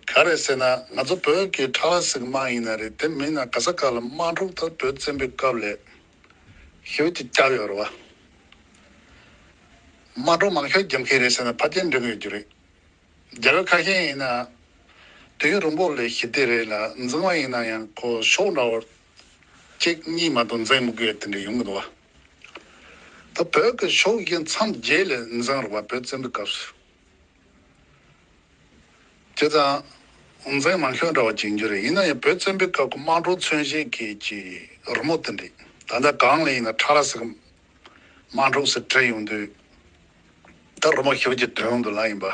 ག་རེ་ཟེར་ན་ང་ཚོ་བོད་ཀྱི་ཁྲ་ལ་སི་གི་དམག་ཡིན་ན་རེད། དེ་མིན་ན་ག་ས་ག་ལ་དམག་འཁྲུག་ད་བོད་བཙན་པོའི་སྐབས་ལ་ཞེ་པོ་ཅིག་བརྒྱབ་ཡོད་རེད་པ། དམག་འཁྲུག་མང་ཤོས་རྒྱབ་མཁན་རེད་ཟེར་ན་ཕལ་ཆེར་འགྲིག་ཡོད་རྒྱུ་རེད། རྒྱལ་བ་ཁ་ཤས་ཡིན་ན་དུས་ཡུན་རིང་པོ་ལ་ཞི་བདེ་རེད་ལ་འཛིང་བ་ཡིན་ན་ཡང་ཁོ་ཤོག་འདྲ་བོ་གཅིག་གཉིས་མ་གཏོགས་འཛིང་མི་དགོས་དེ་འདྲ་ཡོང་གི་འདུག་པ། ད་བོད་ཀྱི་ཕྱོགས་བཞི་མཚམས་བརྒྱད་ལ་འཛིང་རེད་པ། བོད་བཙན་པོའི་སྐབས་སུ། བྱས་ཙང་འཛིང་མང་ཤོས་འདྲ་བ་ཅིག་ཡིན་རྒྱུ་རེད། ཡིན་ན་ཡང་བོད་བཙན་པོའི་སྐབས་ཀྱི་དམག་འཁྲུག་མཚོན་བྱེད་ཀྱི་ཀྱི་རི་མོ་དེ་འདྲ། ད་ལྟ་གང་ལ་ཡིན་ན་ཁྲ་ལ་སི་གི་དམག་འཁྲུག་ཟེར་བྲིས་ཡོང་དུས་ད་རི་མོ་ཞེ་པོ་ཅིག་དོན་དུ་ལ་ཡིན་པ།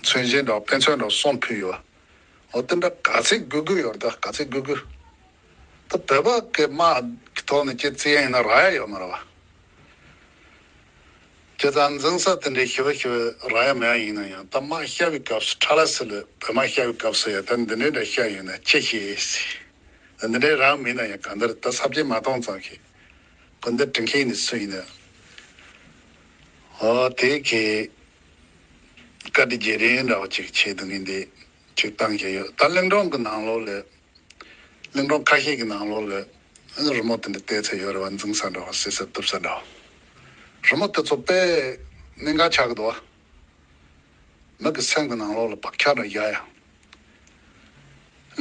མཚོན་བྱེད་འདྲ་བ་དཔེ་མཚོན་འདྲ་བ་གསུམ་ཕུལ་ཡོད་པ། འོ་དེ་འདྲ་ག་ཚད་དགོས་ཀྱི་ཡོད་རེད། ད་ག་ཚད་དགོས་ཀྱི། ད་བོད་པ་གི་དམག་གི་ཐོག་ནས་ཅིག་བརྩི་ཡ་ཡིན་ན་རག་ཡ་ཡོད་མ་རེད་པ། བྱས་ཙང་འཛིང་ས་དེ་འདྲའི་ཞེ་པོ་ཞེ་པོ་རག་ཡ་མེད་ཡ་ཡིན་ན་ཡང་། ད་དམག་བཤར་བའི་སྐབས་སུ་ཁྲ་ལ་སི་ལ་བོད་དམག་བཤར་བའི་སྐབས་སུ་ཡ་ད་འདི་འདྲའི་འདྲ་བཤར་ཡོད་ན་ཅི་ཤེས་ཟེར། ད་འདི་འདྲའི་རག་མིན་ན་ཡང་གང་ལྟར་ད་ས་བཅད་མ་གཏོང་ཙང་གི་གོ་འདི་དྲན་མཁན་ནི་སུ་ཡིན་ན། ཨོ་དེ་གི་བཀའ་དྲིན་རྗེས་དྲན་འདྲ་བ་ཅིག་བྱེད་དུ་ངས་འདི་ཅིག་བཏང་བཞག་ཡོད། ད་གླིང་སྒྲུང་གི་ནང་ལོགས་ལ། གླིང་སྒྲུང་ཁ་ཤས་ཀྱི་ནང་ལོགས་ལ་རི་མོ་དེ་འདྲ་བལྟས་ཚོད་ཡོད་རེད་པ། འཛིང་ས་འདྲ་བ་བསད་ས་གཏུབ་ས་འདྲ་བ། རི་མོ་དེ་ཚོ་དཔེ་གནད་འགག་ཆགས་ཀྱི་འདུག་པ། མི་གི་སེམས་ཀྱི་ནང་ལོགས་ལ་བག་ཆགས་འདྲ་བཞག་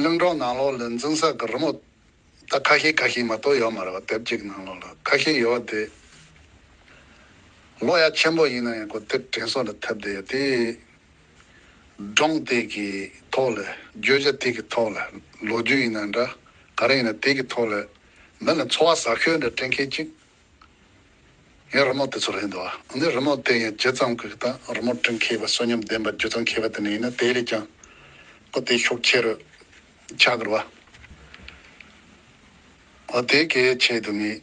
ཡ། གླིང་སྒྲུང་ནང་ལོགས་ལ་འཛིང་ས་གི་རི་མོ་ད་ཁ་ཤས་ཁ་ཤས་མ་གཏོགས་ཡོད་མ་རེད་པ། དེབ་གཅིག་གི་ནང་ལོགས་ལ་ཁ་ཤས་ཡོད་དེ། ཀློག་ཡ་ཆེན་པོ་ཡིན་ན་ཡང་ཁོ་དེ་དྲན་གསོ་ལ་ཐེབས་བསྡད་ཡ་དེ། སྒྲུང་དེ་གི་ཐོག་ལ། བརྗོད་བྱ་དེ་གི་ཐོག་ལ། ལོ་རྒྱུས་ཡིན་ན་འདྲ། ག་རེ་ཡིན་ན་དེ་གི་ཐོག་ལ་མི་ལ་ཚོར་བ་ཟབ་ཤོས་འདྲ་སྤྲད་མཁན་ཅིག་ཡང་རི་མོ་དེ་ཚོ་རེད་འདུག་པ། འདི་རི་མོ་དེ་ཡང་ཇི་ཙམ་གི་ད་རི་མོ་བྲི་མཁས་པ། གསོན་ཉམས་ལྡན་པ་ཇི་ཙམ་མཁས་པ་དེ་འདྲ་ཡིན་ན་དེ་ལས་ཀྱང་ཁོ་དེ་ཤུགས་ཆེ་རུ་ཆགས་ཀྱི་རེད་པ། འོ་དེ་གི་ཆེད་དུ་ངས་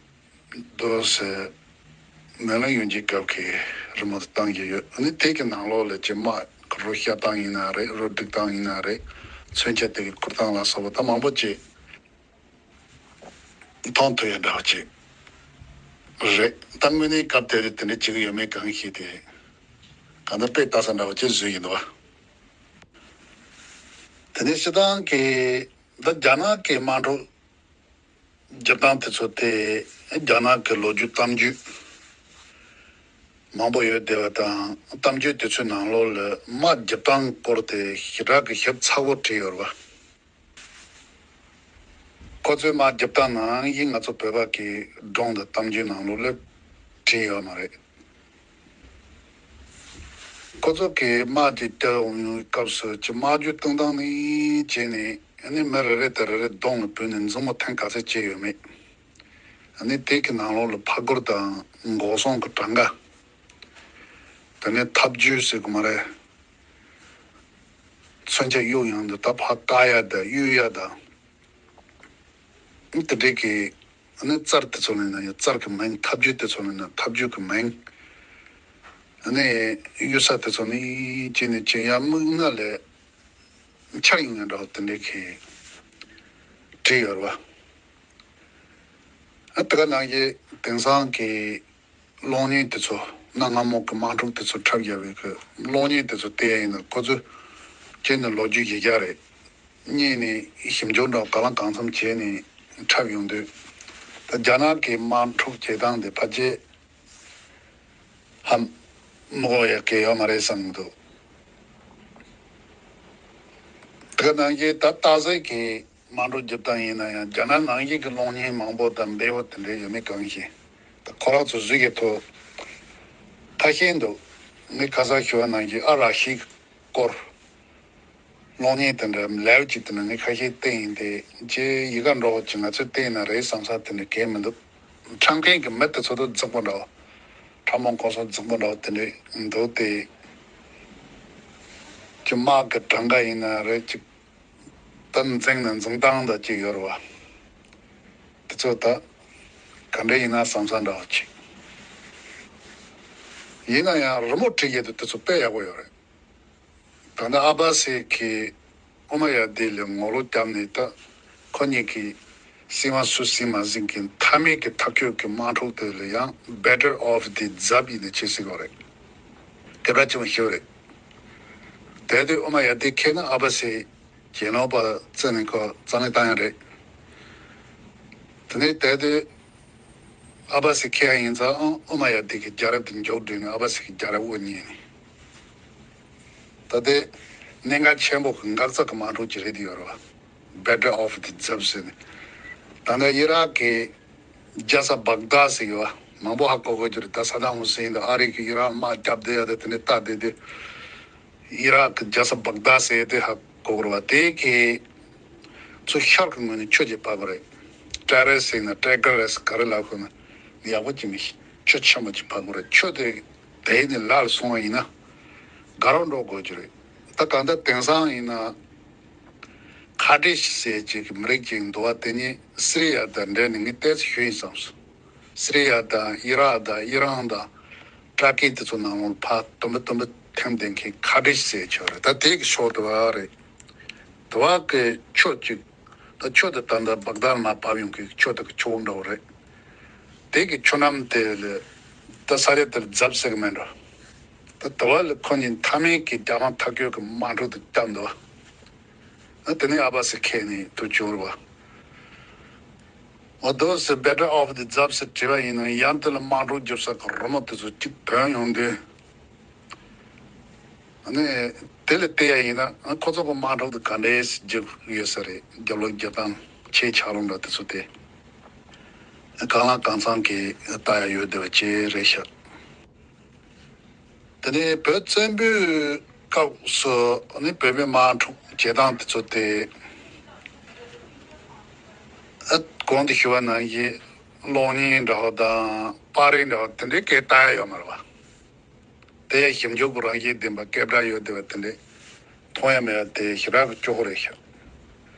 འདུག་སེ་མོན་གླིང་གཡུལ་འགྱེད་སྐབས་ཀྱི་རི་མོ་དེ་བཏང་གི་ཡོད། ཨ་ནི་དེ་གི་ནང་ལོགས་ལ་ཅིག་དམག་གི་རོ་བཤར་སྟངས་ཡིན་ན་རེད། རོ་སྒྲིག་སྟངས་ཡིན་ན་རེད། མཚོན་ཆ་དེ་གི་ཁུར་སྟངས་ལ་སོགས་པ་ད་མང་པོ་ཅིག་མཐོང་ཐུབ་ཡ་འདྲ་བ་ཅིག་རེད། ད་དངོས་གནས་སྐབས་དེར་དེ་འདྲ་བྱེད་ཀྱི་ཡོད་མེད་གང་ཤེས་ཏེ། གང་ལྟར་དཔེ་ལྟ་ས་འདྲ་བ་ཅིག་བཟོས་ཡིན་འདུག་པ། དེ་ནས་སྤྱིར་བཏང་གི་ད་རྒྱ་ནག་གི་དམག་འཁྲུག་རྒྱབ་སྟངས་དེ་ཚོ་དེ་རྒྱ་ནག་གི་ལོ་རྒྱུས་གཏམ་རྒྱུད་མང་པོ་ཡོད་བསྡད་པ་དང་། གཏམ་རྒྱུད་དེ་ཚོའི་ནང་ལོགས་ལ་དམག་རྒྱབ་སྟངས་སྐོར་དེ་ཞེ་དྲག་གི་ཞིབ་ཚགས་པོ་བྲིས་ཡོད་རེད་པ། ཁོ་ཚོའི་དམག་རྒྱབ་སྟངས་ནང་བཞིན་ང་ཚོ་བོད་པ་གི་སྒྲུང་དང་གཏམ་རྒྱུད་ནང་ལོགས་ལ་བྲིས་ཡོད་མ་རེད། ཁོ་ཚོ་གི་དམག་དེ་རྒྱབ་ཡོང་བའི་སྐབས་སུ་ཅིག་དམག་རྒྱུད་བཏང་སྟངས་ནས་བྱས་ནས། ཨ་ནི་མི་རེ་རེ་དང་རེ་རེ་གདོང་ལ་བུད་ནས་མཛུབ་མོ་འཐེན་ག་ཚོད་བྱས་ཡོད་མེད། ཨ་ནི་དེ་གི་ནང་ལོགས་ལ་ཕར་རྒོལ་དང་འགོག་སྲུང་གི་གྲངས་ཀ། དེ་ནས་ཐབས་ཇུས་ཟེར་གི་མ་རེད། མཚོན་ཆ་གཡུག་ཡོང་དུས་ད་ཕར་བཀག་ཡ་དང་གཡུག་ཡ་དང་། དེ་འདྲའི་གི། ཨ་ནི་རྩལ་དེ་ཚོ་ལེན་ན་ཡང་རྩལ་གི་མིང་། ཐབས་ཇུས་དེ་ཚོ་ལེན་ན་ཐབས་ཇུས་གི་མིང་། ཨ་ནི་གཡུག་ས་དེ་ཚོ་ནི་ཅི་ནས་ཅི་ཡང་མིག་སྔ་ལ་འཆར་ཡོང་ཡ་འདྲ་བ་དེ་འདྲའི་གི་བྲིས་ཡོད་རེད་པ། ཨ་དེ་ག་ནང་བཞིན་དེང་སང་གི་གློག་བརྙན་དེ་ཚོ། གནའ་སྔ་མོ་གི་དམག་འཁྲུག་དེ་ཚོ་འཁྲབ་བཞག་པའི་གི་གློག་བརྙན་དེ་ཚོ་བལྟས་ཡིན་ན་ཁོ་ཚོ་སྤྱིར་ནས་ལོ་རྒྱུས་ཡིག་ཡག་རེད། བརྙན་ནས་ཞིབ་འཇུག་འདྲ་བ་གང་ལ་གང་འཚམ་བྱས་ནས་འཁྲབ་ཡོང་དུས། ད་རྒྱ་ནག་གི་དམག་འཁྲུག་བྱེད་སྟངས་དེ་ཕལ་ཆེར་ཧ་མ་གོ་ཡ་གི་ཡོད་མ་རེད་བསམ་གི་འདུག་དེ་ག་ནང་བཞིན་ད་སྟག་གཟིག་གི་དམག་འཁྲུག་རྒྱབ་སྟངས་ཡིན་ན་ཡང་རྒྱ་ནག་ནང་བཞིན་གྱི་གློག་བརྙན་མང་པོ་དང་བེའུ་དེ་འདྲ་ཡོད་མེད་གང་ཤེས། ད་ཁོ་རང་ཚོ་གཟིགས་ཀྱི་ཐོག་ཐ་ཤལ་འདུག་ངས་ཁ་སང་ཞུ་བ་ནང་བཞིན་ཨ་རག་ཤི་གི་སྐོར་གློག་བརྙན་དེ་འདྲ་ལེའུ་གཅིག་དེ་ནས་ངས་ཁ་ཤས་བལྟས་ཡིན་ཏེ། ཅེས་ཡི་ག་འགྲོ་བ་ཅིག་ང་ཚོས་བལྟས་ན་རེད་བསམ་ས་དེ་འདྲ་གང་མི་འདུག་འཁྲབ་མཁན་གྱི་མི་དེ་ཚོ་དང་རྫིག་པོ་འདྲ་བ། ཁྲ་མོ་གོང་ས་རྫིག་པོ་འདྲ་བོ་དེ་འདྲས་འདུག་སྟེ། ཅི་དམག་གི་གྲངས་ཀ་ཡིན་ན་རེད། ཅིག་ད་འཛིང་ནས་འཛིང་སྟངས་དང་ཅིག་ཡོད་རེད་བ། དེ་ཚོ་ད་ག་འདྲ་ཡིན་ན་བསམ་ས་འདྲ་བོ་ཅིག་ཡིན་ན་ཡང་རི་མོ་བྲིས་ཡས་དེ་དེ་ཚོ་དཔེ་ཡག་པོ་ཡོད་རེད། ད་ལྟ་ཨ་བ་སི་གིས་ཨོ་མ་ཡ་དི་ལ་ངོ་ལོག་བརྒྱབ་ནས། ད་ཁོ་གཉིས་ཀྱིས་སྲིད་དབང་སུ་ཟིན་མ་ཟིན་གྱི་མཐའ་མའི་གི་མཐའ་འཁྱོལ་གྱི་དམག་འཁྲུག་དེ་ལ་ཡང་better off དེ་རྫབ་ཡིན་ནས་བྱེད་སྲིད་པ་རེད། སྐད་གྲགས་ཆེན་པོ་ཞིག་རེད། དེ་དུས་ཨོ་མ་ཡ་དི་ཁེ་ན་ཨ་བ་སི་གྱེན་ལོག་པ་བརྩིས་ནས་ཁོ་རྩ་མེད་བཏང་ཡ་རེད། དེ་ནས་དེ་དུས་ཨ་བ་སི་ཁེ་ཡ་ཡིན་ཙང་ཨོ་མ་ཡ་དི་གི་རྒྱལ་རབས་དེ་མགྱོགས་བསྒྲིལ་ནས་ཨ་བ་སི་གི་རྒྱལ་རབས་དབུ་བརྙེས་ནས། ད་ལྟའི་གནད་འགག་ཆེན་པོ་གི་འགག་རྩ་གི་དམག་འཁྲུག་ཅིག་རེད་དེ་ཡོད་རེད་བ། Battle of the Dzab ཟེར་ནས། ད་ལྟ་ཨི་རག་གི་རྒྱལ་ས་བག་དྷ་ཟེར་ཡོད་བ། མང་པོ་ཧ་གོ་གོ་རྒྱུ་རེད། ད་ས་དཱམ་ཧུ་སེན་དང་ཨ་རི་གི་ཨི་རག་དམག་རྒྱབ་བསྡད་ཡ་དེ་དེ་ནས་ལྟ་བསྡད་དུས། ཨི་རག་གི་རྒྱལ་ས་བག་དྷ་ཟེར་དེ་ཧ་གོ་གོ་རེད་བ། དེ་གི་ཚུར་ཤར་གི་ངོས་ནས་ཆུ་ཅིག་བབས་གོ་རེད། ཏྲ་རེ་ཟེར་ན་ཏྲེ་ག་རེ་ཟེར་ག་རེ་ལབ་དགོས་ན་ཡག་པོ་ཅིག་མི་ཤེས། ཆུ་ཆེན་པོ་ཅིག་བབས་གོ་རེད། ཆུ་དེ་དེ་ནས་ལར་སོང་བ་ཡིན་ན་དགའ་རབ་འགྲོ་དགོས་རྒྱུ་རེད། ད་གང་ལྟར་དེང་སང་ཡིན་ན་ཁ་ཌི་ཤི་ཟེར་ཅིག་གི་མི་རིགས་ཅིག་འདུག་བ། དེ་ནི་སི་རི་ཡ་དང་འབྲེལ་ནས་ངས་ཏོག་ཙམ་ཞུས་ཡིན་བསམས་སོང་། སི་རི་ཡ་དང་ཨི་རག་དང་ཨི་རན་དང་ཏུར་ཀི་དེ་ཚོ་ནང་ལོགས་ཕར་དུམ་བུ་དུམ་བུ་ཐེམ་བསྡད་མཁན་ཁ་ཌི་ཤི་ཟེར་ཆོག་རེད། ད་དེ་གི་ཕྱོགས་དེ་བ་རེད། དེ་བ་གི་ཆུ་ཅིག་ད་ཆུ་དེ་ད་ལྟ་བག་དྷར་མར་བབས་ཡོང་གི་ཆུ་དེ་གི་ཆུ་བོ་འདྲ་བོ་རེད། དེ་གི་ཆུ་གནམ་དེ་ལ་ད་ས་ཆ་དེར་རྫབ་ཟེར་གི་མེད་འགྲོ། ད་དེ་བ་ལ་ཁོ་གཉིས་མཐའ་མའི་གི་རྒྱ་དམག་མཐའ་འཁྱོལ་གི་དམག་འཁྲུག་དེ་བརྒྱབ་འདུག་ཨ་དེ་ནས་ཨ་བ་སི་ཁེ་ནས་དུ་བྱུང་རེད་བ། འོ་དོ་སི་Battle of the Dzab ཟེར་བྲིས་པ་ཡིན་ན་ཡང་དེ་ལ་དམག་འཁྲུག་རྒྱབ་ས་གི་རི་མོ་དེ་ཚོ་གཅིག་ཐོན་ཡོང་དུས། ཨ་ནི་དེ་ལ་བལྟས་ཡ་ཡིན་ན་ཨ་ཁོ་ཚོ་གི་དམག་འཁྲུག་དེ་ག་འདྲས་རྒྱབ་ཡོད་ས་རེད། རྒྱབ་ལོགས་རྒྱབ་སྟངས་ཆེ་ཆག་ལུང་འདྲ་དེ་ཚོ་དེ་གང་ལ་གང་འཚམ་གི་ལྟ་ཡ་ཡོད་བསྡད་པ་ཅིག་རེད་ཤག་དེ་ནས་བོད་བཙན་པོའི་སྐབས་སུ་ནི་བོད་མི་དམག་འཁྲུག་བྱེད་སྟངས་དེ་ཚོ་དེ། ཨ་གོང་དུ་ཞུ་བ་ནང་བཞིན་གློག་བརྙན་འདྲ་བོ་དང་པར་རིས་འདྲ་བོ་དེ་འདྲའི་སྐད་བཏང་ཡ་ཡོད་མ་རེད་བ། དེ་ཡང་ཞིབ་འཇུག་གི་རང་བཞིན་ལྡན་པ་སྐད་གྲགས་ཡོད་བསྡད་པ་དེ་འདྲའི་མཐོང་ཡ་མེད་པ་དེ་ཞེ་དྲག་གི་སྐྱོ་པོ་རེད་ཤག་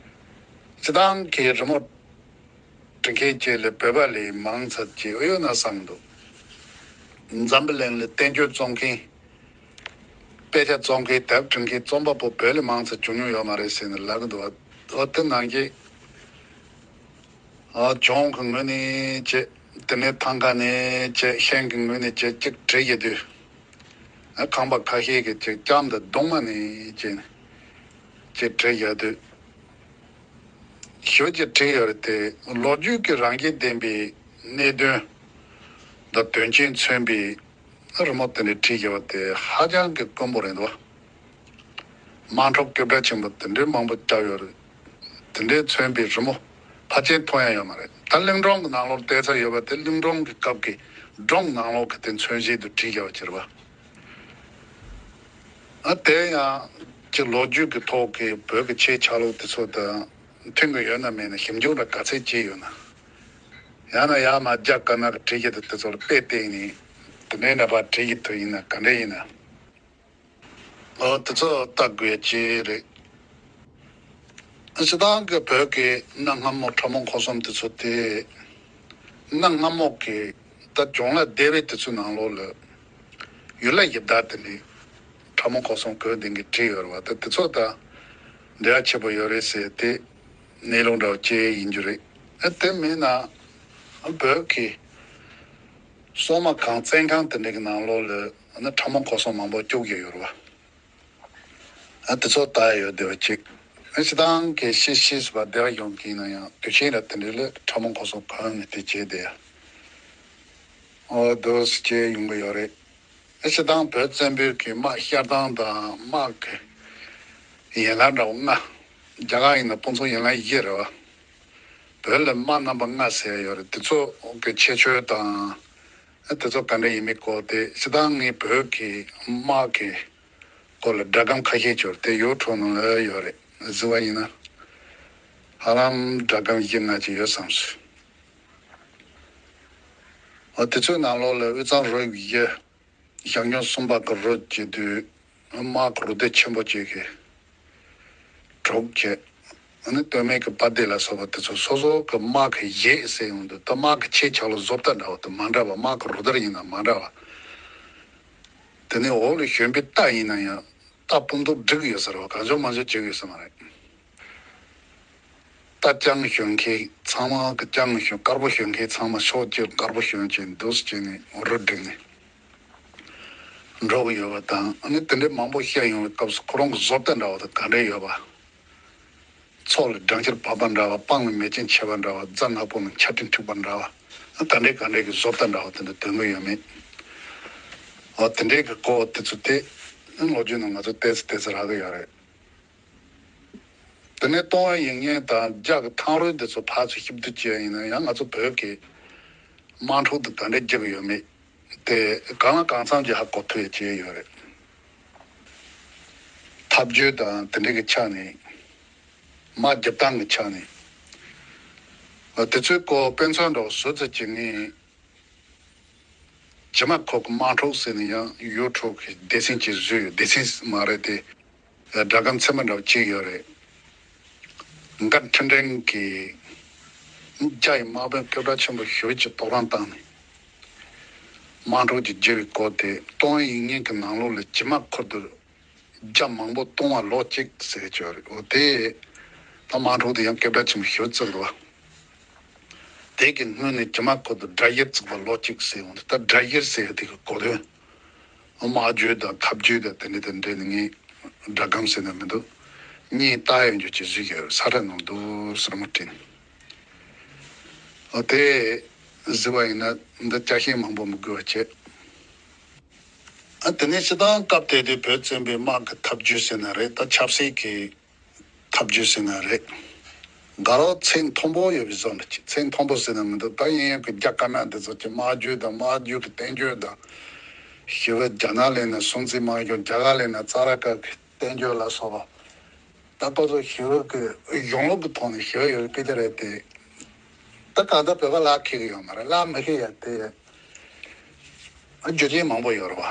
སྤྱི་བཏང་གི་རི་མོ་འབྲི་མཁན་བཅས་ལས་བོད་པ་ལས་མང་ཙམ་ཅིག་ཨེ་ཡོད་ན་བསམ་འདུག་འཛམ་བུ་གླིང་ལ་བསྟན་བཅོས་རྩོམ་མཁན། དཔེ་ཆ་རྩོམ་མཁན་དེབ་འབྲི་མཁན་རྩོམ་པ་པོ་བོད་ལས་མང་ཙམ་བྱུང་མྱོང་ཡོད་མ་རེད་ཟེར་ནས་ལབ་ཀྱི་འདུག་འོ་དེ་ནང་གི་ཨ་ལྗོངས་ཀྱི་ངོས་ནས་བྱས། དེ་ནས་ཐང་ག་ནས་བྱས། ཤན་གྱི་ངོས་ནས་བྱས་ཅིག་བྲིས་ཡོད་དུས། ཨ་ཁང་པ་ཁ་ཤས་ཀྱི་ཅིག་ལྕམ་དང་གདུང་མ་ནས་བྱས་ཅིག་བྲིས་ཡོད་དུས། ཞོ་ཅིག་བྲིས་ཡོད་རེད་དེ། ལོ་རྒྱུས་ཀྱི་རང་བཞིན་ལྡན་པའི་གནད་དོན་དང་དོན་རྐྱེན་མཚོན་པའི་རི་མོ་དེ་འདྲ་བྲིས་ཡོད་པ་དེ་ཧ་ཅང་གི་དཀོན་པོ་རེད་འདུག་དམག་འཁྲུག་རྒྱབ་གྲབས་ཆེན་པོ་དེ་འདྲའི་མང་པོ་བརྒྱབ་ཡོད་རེད། དེ་འདྲའི་མཚོན་པའི་རི་མོ་ཕལ་ཆེར་མཐོང་ཡ་ཡོད་མ་རེད། ད་གླིང་སྒྲུང་གི་ནང་ལོགས་བལྟས་ཚར་ཡོད་པ་དེ་གླིང་སྒྲུང་གི་སྐབས་ཀྱི་སྒྲུང་ནང་ལོགས་ཀྱི་དེ་མཚོན་བྱེད་དུ་བྲིས་བཞག་པ་ཅིག་རེད་པ། ཨ་དེ་ཡང་ཅིག་ལོ་རྒྱུས་ཀྱི་ཐོག་གི་བོད་ཀྱི་ཆོས་ཆགས་ལུགས་དེ་ཚོ་དང་མཐུན་གྱི་ཡོད་ན་མེད་ན་ཞིབ་འཇུག་འདྲ་ག་ཚད་བྱས་ཡོད་ན། ཡང་ན་ཡར་མར་རྒྱ་དཀར་ནག་གི་བྲིས་ཡིག་དེ་དེ་ཚོར་དཔེ་བལྟས་ནས་དེ་འདྲའི་འདྲ་པར་བྲིས་ཡིག་ཐུབ་ཡིན་ན་ག་འདྲ་ཡིན་ན། ཨོ་དེ་ཚོ་ལྟ་དགོས་ཀྱི་རེད། སྤྱིར་བཏང་གི་བོད་ཀྱི་གནའ་སྔ་མོ་ཁྲ་མོ་འཁོར་གསུམ་དེ་ཚོ་དེ། གནའ་སྔ་མོ་གི་ད་ལྗོངས་ལ་བསྡད་པའི་དུས་ཚོད་ནང་ལོགས་ལ་ཡུལ་ལྷ་གཞི་བདག་དེ་ནི་ཁྲ་མོ་འཁོར་གསུམ་གོས་ལྡན་གྱིས་བྲིས་ཡོད་རེད་བ། ད་དེ་ཚོ་དང་འབྲེལ་བ་ཆེ་པོ་ཡོད་རེད་ཟེར་ཏེ་གནས་ལུགས་འདྲ་བོ་ཅིག་ཡིན་རྒྱུ་རེད། ཨ་དེ་མིན་ན་བོད་ཀྱི་སྲུང་མ་ཁང་བཙན་ཁང་དེ་འདྲ་གི་ནང་ལོགས་ལ་ཨ་ནི་ཁྲ་མོ་འཁོར་གསུམ་མང་པོ་བཅུག་ཡོད་ཡོད་རེད་བ། ཨ་དེ་ཚོ་ལྟ་ཡ་ཡོད་བསྡད་པ་ཅིག་ཨ་སྤྱིར་བཏང་གི་ཤེས་ཤེས་སུ་བ་བདེ་བ་ཡོང་གི་ཡིན་ན་ཡང་དུས་ཆེན་ར་དེ་འདྲ་ལ་ཁྲ་མོ་འཁོར་གསུམ་གོན་ནས་དེ་བྱས་བསྡད་ཡ། ཨོ་དོ་སི་ཅེ་ཡོང་གི་ཡོད་རེད། ཨ་སྤྱིར་བཏང་བོད་བཙན་པོའི་གི་དམག་བཤར་སྟངས་དང་དམག་གི་ཡན་ལག་འདྲ་བོ་ལྔ། རྒྱ་གར་ཡིན་ན་དཔུང་ཚོགས་ཡན་ལག་བཞི་རེད་བ། བོད་ལ་དམག་རྣམ་པ་ལྔ་ཟེར་ཡ་ཡོད་རེད། དེ་ཚོ་གི་ཁྱད་ཆོས་དང་། ཨ་དེ་ཚོ་ག་འདྲ་ཡིན་མིན་སྐོར་དེ་སྤྱིར་བཏང་ངས་བོད་ཀྱི་དམག་གི་སྐོར་ལ་སྒྲ་སྒམ་ཁ་ཤས་ཅིག་དེ་ཡུ་ཊུབ་ནང་ལ་ཡོད་རེད། གཟིགས་པ་ཡིན་ན་ཧ་ལམ་སྒྲ་སྒམ་བཞི་ལྔ་ཅིག་ཡོད་བསམ་སོང་། དེ་ཚོའི་ནང་ལོགས་ལ་དབུས་གཙང་རུ་བཞི། ཞང་ཞུང་གསུམ་པ་གི་རུ་བྱེད་དུས་དམག་གི་རུ་སྡེ་ཆེན་པོ་གཅིག་གིས་གྲུག་བྱས། ཨ་ནི་སྟོད་སྨད་ཀྱི་དཔའ་སྡེ་ལ་སོགས་པ་དེ་ཚོ་སོ་སོ་གི་དམག་གི་གཞས་ཟེར་ཡོང་དུས། ད་དམག་གི་ཆེ་ཆུང་ལ་བཟོ་ལྟ་འདྲ་བ་དང་མ་འདྲ་བ། དམག་གི་རུ་སྡེ་ཡིན་ན་མ་འདྲ་བ། དེ་ནས་འོག་ལ་ཞོན་པའི་རྟ་ཡིན་ན་ཡང་རྟ་སྤུ་མདོག་འགྲིག་ཡོད་ས་རེད་བ། གང་བྱུང་མང་བྱུང་བྱེད་ཀྱི་ཡོད་ས་མ་རེད། རྟ་རྐྱང་ཞོན་མཁན་ཚང་མ་གི། རྐྱང་ཞོན། དཀར་པོ་ཞོན་མཁན་ཚང་མ་ཕྱོགས་གཅིག་དཀར་པོ་ཞོན་བྱས་འདུག་སེ་བྱས་ནས་རུ་བསྒྲིགས་ནས་འགྲོ་གི་ཡོད་པ་དང་། ཨ་ནི་དེ་འདྲའི་མང་པོ་བཤད་ཡོང་བའི་སྐབས་སུ་ཁོ་རང་གི་བཟོ་ལྟ་འདྲ་བ་དང་ག་འདྲ་ཡོད་པ། ཚོགས་ལ་སྦྲང་ཆར་བབས་པ་འདྲ་བ། སྤང་ལ་མེ་ལྕེ་མཆེད་པ་འདྲ་བ། རྫ་ནག་པོ་ལ་ཆར་སྤྲིན་འཁྲིགས་པ་འདྲ་བ། ཨ། ག་འདྲའི་ག་འདྲའི་གི་བཟོ་ལྟ་འདྲ་བ་དེ་འདྲ་འདོན་གི་ཡོད་མེད། འོ། དེ་འདྲའི་གི་སྐོར་དེ་ཚོ་དེ་ལོ་རྒྱུས་ནང་ང་ཚོ་ཏོག་ཙམ་ཏོག་ཙམ་རག་གི་ཡོད་རེད། དེ་ནས་ལྟོ་བ་ཡིན་མཁན་དང་རྒྱ་གི་ཐང་རོལ་འདི་ཚོ་ཕར་ཚུར་ཞིབ་ཏུ་བྱས་ཡིན་ན་ཡང་། ང་ཚོ་བོད་ཀྱི་དམག་འཁྲུག་འདི་ག་འདྲ་རྒྱག་གི་ཡོད་མེད་དེ་གང་ལ་གང་འཚམ་གྱིས་ཧ་གོ་ཐུབ་ཡ་བྱས་ཡོད་རེད། འཐབ་ཇུས་དང་དེ་འདྲའི་གི་ཆ་ནས། དམག་རྒྱབ་སྟངས་ཀྱི་ཆ་ནས། ཨ། དེ་ཚོའི་སྐོར་དཔེ་མཚོན་འདྲ་བོ་བཟོ་ཚར་བྱས་ནས། བྱེ་མ་ཁོག་གི་དམག་འཁྲུག་ཟེར་ནས་ཡང་ཡུ་ཊུབ་གི་སྡེ་ཚན་གཅིག་བཟོས་ཡོད། སྡེ་ཚན་མ་རེད་དེ། སྒྲ་སྒམ་ཚན་པ་འདྲ་བོ་གཅིག་ཡོད་རེད། འགན་འཁྲི་འདྲེན་གྱིས་རྒྱ་ཡི་དམག་དཔོན་སྐད་གྲགས་ཆེན་པོ་ཞེ་པོ་ཅིག་གཏོགས་རང་བཏང་ནས། དམག་འཁྲུག་ཅིག་བརྒྱབ་པའི་སྐོར་དེ། ལྟོ་བ་ཡིན་མཁན་གྱི་ནང་ལོགས་ལ་བྱེ་མ་ཁོག་ཏུ་རྒྱ་མང་པོ་གཏོང་བ་ལོ་གཅིག་ཟེར་གྱི་ཡོད་རེད། འོ། དེ་ད་དམག་འཁྲུག་དེ་ཡང་སྐད་གྲགས་ཆེན་པོ་ཞེ་པོ་བརྩི་འདུག་བ། དེ་གི་སྔོན་ནས་བྱེ་མ་ཁོག་ཏུ་དགྲ་གཞི་བཙུགས་པ་ལོ་གཅིག་ཟེར་ཡོང་དུས། ད་དགྲ་གཞི་ཟེར་ཡ་དེ་གི་གོ་དོན། དམག་ཇུས་དང་འཐབ་ཇུས་དང་དེ་འདྲ་དང་འབྲེལ་ནས། ངས་སྒྲ་སྒམ་ཟེར་ན་མི་འདུག་སྙན་ཏག་ཡོང་རྒྱུ་ཅིག་བཟོས་ཡོད། ས་ཁྲ་ནང་དུ་ཟུར་མོ་བྲིས་ནས། འོ། དེ་བཟོས་པ་ཡིན་ན་འདི་ཅ་ཤེས་མང་པོ་མི་དགོས་པ་བྱས། ཨ། དེ་ནས་སྤྱིར་བཏང་སྐབས་དེ་དུས་བོད་བཙན་པོའི་དམག་གི་འཐབ་ཇུས་ཟེར་ན་རེད། ད་ཆབ་སྲིད་ཀྱི་འཐབ་ཇུས་ཟེར་ན་རེད། དགའ་རབ་ཚད་མཐོན་པོ་ཡོད་པའི་བཟོ་འདྲ་ཅིག་ཚད་མཐོན་པོ་ཟེར་ན་མི་འདུག་ད་ཡིན་ཡང་གི་རྒྱ་དཀར་ནག་འདི་ཚོ་གི་དམག་ཇུས་དང་། དམག་ཇུས་ཀྱི་བསྟན་བཅོས་དང་། ཞི་བའི་རྒྱ་ནག་ལས་ན་སྲོང་བཙན་དམག་ཞབས། རྒྱ་གར་ལས་ན་ཙ་ར་ཀ་གི་བསྟན་བཅོས་ལ་སོགས་པ། ད་ཁོ་ཚོ་ཞི་བའི་གི་གཞུང་ལུགས་ཀྱི་ཐོག་ནས་ཞི་བ་ཡོད་པའི་སྐད་ཆ་རེད་དེ། ད་གང་ལྟར་བོད་པ་ལ་ཁེགས་ཡོད་མ་རེད། ལ་མི་ཁེགས་ཡ་དེ། ཨ། རྒྱུ་རྐྱེན་མང་པོ་ཡོད་རེད་བ།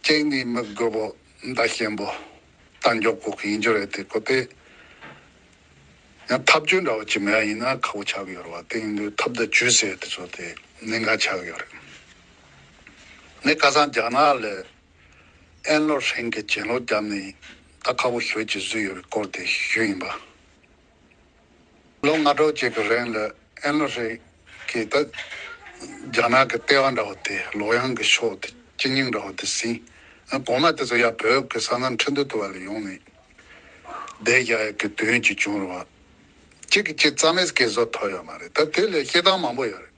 གཅིག་ནི་མི་རྒོད་པོ། མདའ་ཞན་པོ། རྟ་མགྱོགས་པོ་གི་ཡིན་རྒྱུ་རེད་དེ། ཁོ་དེ་ཡང་འཐབ་ཇུས་འདྲ་བོ་ཅིག་མེད་པ་ཡིན་ན་ཁག་པོ་ཆགས་ཀྱི་ཡོད་རེད་བ། དེ་ཡིན་དུས་འཐབ་དང་ཇུས་ཟེར་དེ་ཚོ་དེ་གནད་འགག་ཆགས་ཀྱི་ཡོད་རེད། ངས་ཁ་སང་རྒྱ་ནག་ལ་ཨན་ལོ་ཧྲེང་གིས་གྱེན་ལོག་བརྒྱབ་ནས་ད་ཁག་པོ་ཞེ་པོ་ཅིག་བཟོས་ཡོད་པའི་སྐོར་དེ་ཞུས་ཡིན་པ། ལོ་ལྔ་དྲུག་ཅིག་གི་རིང་ལ་ཨན་ལོ་ཧྲེང་གིས་ད་རྒྱ་ནག་གི་ལྟེ་བ་འདྲ་བོ་དེ། ལོག་གཡང་གི་ཕྱོགས་དེ། སྤྱི་སྙིང་འདྲ་བོ་དེ་ཟིན། གོང་མ་དེ་ཚོ་ཡར་བོད་ཀྱི་ས་མཚམས་ཁྲིན་ཏུའུ་ལ་ཡོང་ནས་བསྡད་བཞག་ཡག་གི་དོན་ཅིག་བྱུང་རེད་བ། གཅིག་གིས་གཅིག་རྩ་མེད་སྐད་བཟོ་ཐུབ་ཡོད་མ་རེད། ད་དེ་ལས་བཤད་སྟངས་མང་པོ་ཡོད་རེད།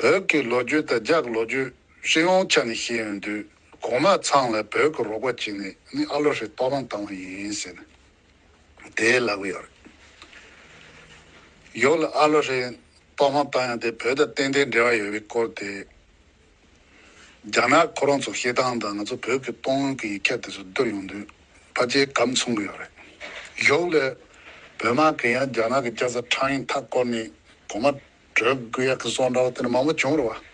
བོད་ཀྱི་ལོ་རྒྱུས་དང་རྒྱ་གི་ལོ་རྒྱུས་སྤྱི་ཡོངས་ཆ་ནས་བཤད་ཡོང་དུས། གོང་མ་ཚང་ལ་བོད་ཀྱི་རོགས་པ་བྱས་ནས་ནི་ཨ་ལོ་ཧྲེང་གཏོར་ཕམ་བཏང་བ་ཡིན་ཟེར་ནས་དེ་ལབ་ཀྱི་ཡོད་རེད། ཡོག་ལ་ཨ་ལོ་ཧྲེང་གཏོར་ཕམ་བཏང་ཡག་དེ་བོད་དང་ཏན་ཏན་འབྲེལ་བ་ཡོད་པའི་སྐོར་དེ། རྒྱ་ནག་ཁོ་རང་ཚོ་བཤད་སྟངས་དང་ང་ཚོ་བོད་ཀྱི་གཏོང་ཡོང་གི་ཡིག་ཆ་དེ་ཚོ་བསྡུར་ཡོང་དུས་ཕལ་ཆེར་ག་མཚུངས་ཀྱི་ཡོད་རེད། ཡོག་ལ་བོད་དམག་གིས་ཡང་རྒྱ་ནག་གི་རྒྱལ་ས་ཁྲང་ཨན་མཐའ་བསྐོར་ནས་གོང་མ་བྲོས་དགོས་ཡག་གི་བཟོ་འདྲ་བ་དེ་འདྲ་མང་པོ་བྱུང་རེད་བ།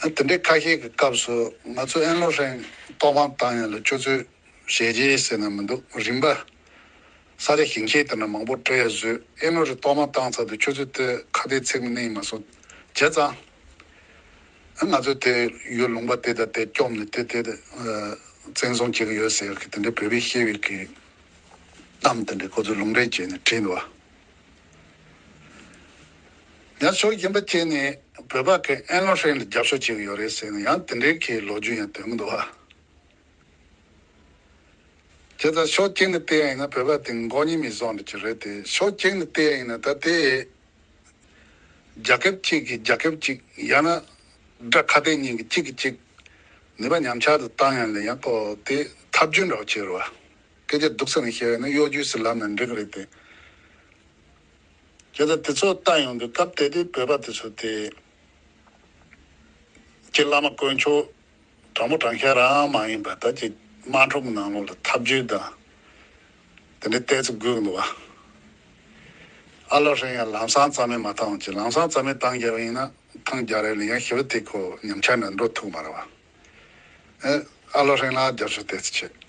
ཨ། དེ་འདྲའི་ཁ་ཤས་ཀྱི་སྐབས་སུ་ང་ཚོ་ཨན་ལོ་ཧྲེང་གཏོར་ཕམ་བཏང་ཡག་ལ་ཁྱོད་ཚོས་ཞལ་ཆད་ཟེར་ན་མི་འདུག་རིམ་པ། ས་ཆ་ཞིང་ཆེན་དེ་འདྲ་མང་པོ་སྤྲད་བཟོས། ཨན་ལོ་ཧྲེང་གཏོར་ཕམ་བཏང་ཚར་དུས་ཁྱོད་ཚོས་དེ་ཁ་གཏད་ཚིག་མི་གནང་མ་སོང་། བྱས་ཙང་། ཨ། ང་ཚོས་དེ་ཡུལ་ལུང་པ་དེ་དང་དེ་བཅོམ་ནས་དེ་དེ་དེ་བཙན་བཟུང་བྱེད་ཀྱི་ཡོད་ཟེར་གི་དེ་འདྲའི་བོད་པས་བཤད་པའི་གི་གཏམ་དེ་འདྲ་ཁོ་ཚོས་ལུང་འདྲེན་བྱས་ནས་བྲིས་འདུག་བ། ཡང་ཕྱོགས་གཞན་པ་བྱས་ནས་བོད་པ་གིས་ཨན་ལོ་ཧྲེང་ལ་རྒྱབ་སྐྱོར་བྱེད་ཀྱི་ཡོད་རེད་ཟེར་ནས་ཡང་དེ་འདྲའི་གི་ལོ་རྒྱུས་ཡང་ཐོན་གི་འདུག་བ། བྱས་ཙང་ཕྱོགས་གཅིག་ནས་བལྟས་ཡིན་ན་བོད་པ་དེ་མགོ་གཉིས་མེད་བཟོ་འདྲ་ཅིག་རེད་དེ། ཕྱོགས་གཅིག་ནས་བལྟས་ཡིན་ན་ད་དེ་རྒྱལ་ཁབ་གཅིག་གིས་རྒྱལ་ཁབ་གཅིག། ཡང་ན་དགྲ་ཁ་གཏད་གཉིས་ཀྱིས་གཅིག་གིས་གཅིག་ནུས་པ་ཉམས་ཆག་ཏུ་བཏང་ཡག་ལ་ཡང་ཁོ་དེ་ཐབས་ཇུས་འདྲ་བོ་བྱེད་རེད་བ། སྐད་ཆ་སྡུག་ས་ནས་བཤད་ཡོད་ན་གཡོ་སྒྱུ་ཟེར་ལབ་ན་འགྲིག་གི་རེད་དེ། བྱས་ཙང་དེ་ཚོ་ལྟ་ཡོང་དུས་སྐབས་དེ་དུས་བོད་པ་དེ་ཚོ་དེ། སྤྱིར་བླ་མ་དཀོན་མཆོག་དྲང་པོ་དྲང་བཞག་རང་མ་ཡིན་པ། ད་ཅིག་དམག་འཁྲུག་གི་ནང་ལོགས་ལ་ཐབས་ཇུས་དང་དེ་འདྲའི་ཏོག་ཙམ་དགོས་ཀྱི་འདུག་བ། ཨ་ལོ་ཧྲེང་ཡང་ལམ་སང་རྩ་མེད་མ་བཏང་ཅིག་ལམ་སང་རྩ་མེད་བཏང་རྒྱབ་ཡིན་ན་ཐང་རྒྱ་རེ་ལ་ཡང་ཞི་བ་དེ་ཁོ་ཉམས་ཆག་ནས་འགྲོ་ཐུབ་མ་རེད་བ། ཨ་ལོ་ཧྲེང་ལ་རྒྱབ་སྐྱོར་ཏོག་ཙམ་བྱེད།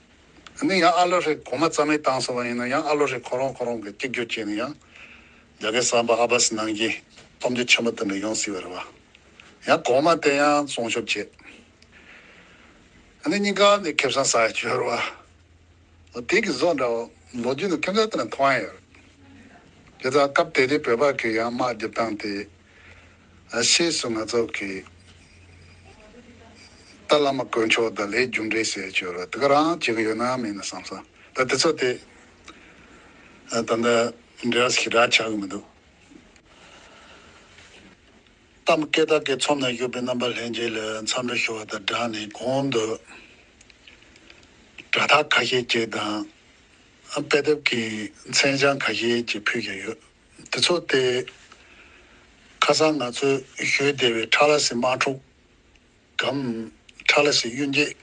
ཨ་ནི་ཡང་ཨ་ལོ་ཧྲེང་གོང་མ་རྩ་མེད་བཏང་སོང་བ་ཡིན་ན་ཡང་ཨ་ལོ་ཧྲེང་ཁོ་རང་ཁོ་རང་གི་གཅིག་གྱུར་བྱས་ནས་ཡང་རྒྱ་སྐད་གསར་པ་ཨ་བ་སི་ནང་གི་གཏམ་རྒྱུད་ཆེན་པོ་དེ་འདྲ་ཡོང་སྲིད་པ་རེད་བ། ཡང་གོང་མ་དེ་ཡང་སྲུང་སྐྱོབ་བྱེད། ཨ་ནི་གཉིས་ཀ་ནི་ཁེ་བཟང་ཟ་ཡ་ཆོད་རེད་བ། དེ་གི་བཟོ་འདྲ་བོ་ལོ་རྒྱུས་ནང་ཁྱོད་ཚོ་དེ་ནས་མཐོང་ཡ་ཡོད། དེ་ཚོ་སྐབས་དེ་དུས་བོད་པ་གི་ཡང་དམག་རྒྱབ་སྟངས་དེ་ཨ་ཕྱིས་སུ་ང་ཚོ་གི་ད་བླ་མ་དཀོན་མཆོག་དང་ལས་རྒྱུ་འབྲས་ཟེར་ཡ་ཅིག་ཡོད་རེད། དེ་ག་རང་བྱེད་གི་ཡོད་ན་མེད་ན་བསམ་སོང་། ད་དེ་ཚོ་དེ་ཨ་ད་ལྟ་འབྲེལ་བ་ཞེ་དྲག་ཆགས་གི་མི་འདུག་གཏམ་སྐད་བརྡ་སྐད་ཚོམས་ནས་བཞུགས་པའི་རྣམ་པ་ལྷན་རྒྱས་ལ་འཚམས་འདྲི་ཞུ་བ་དང་སྦྲགས་ནས་གོང་དུ་དྲ་ཐག་ཁ་ཤས་ཅིག་དང་དཔེ་དེབ་ཀྱི་མཚན་བྱང་ཁ་ཤས་ཅིག་ཕུལ་བཞིན་ཡོད། དེ་ཚོ་དེ་ཁ་སང་ང་ཚོས་ཞུས་བསྡད་པའི་ཁྲ་ལ་སི་དམག་འཁྲུག་གམ་ཁྲ་ལ་སི་གཡུལ་འགྱེད་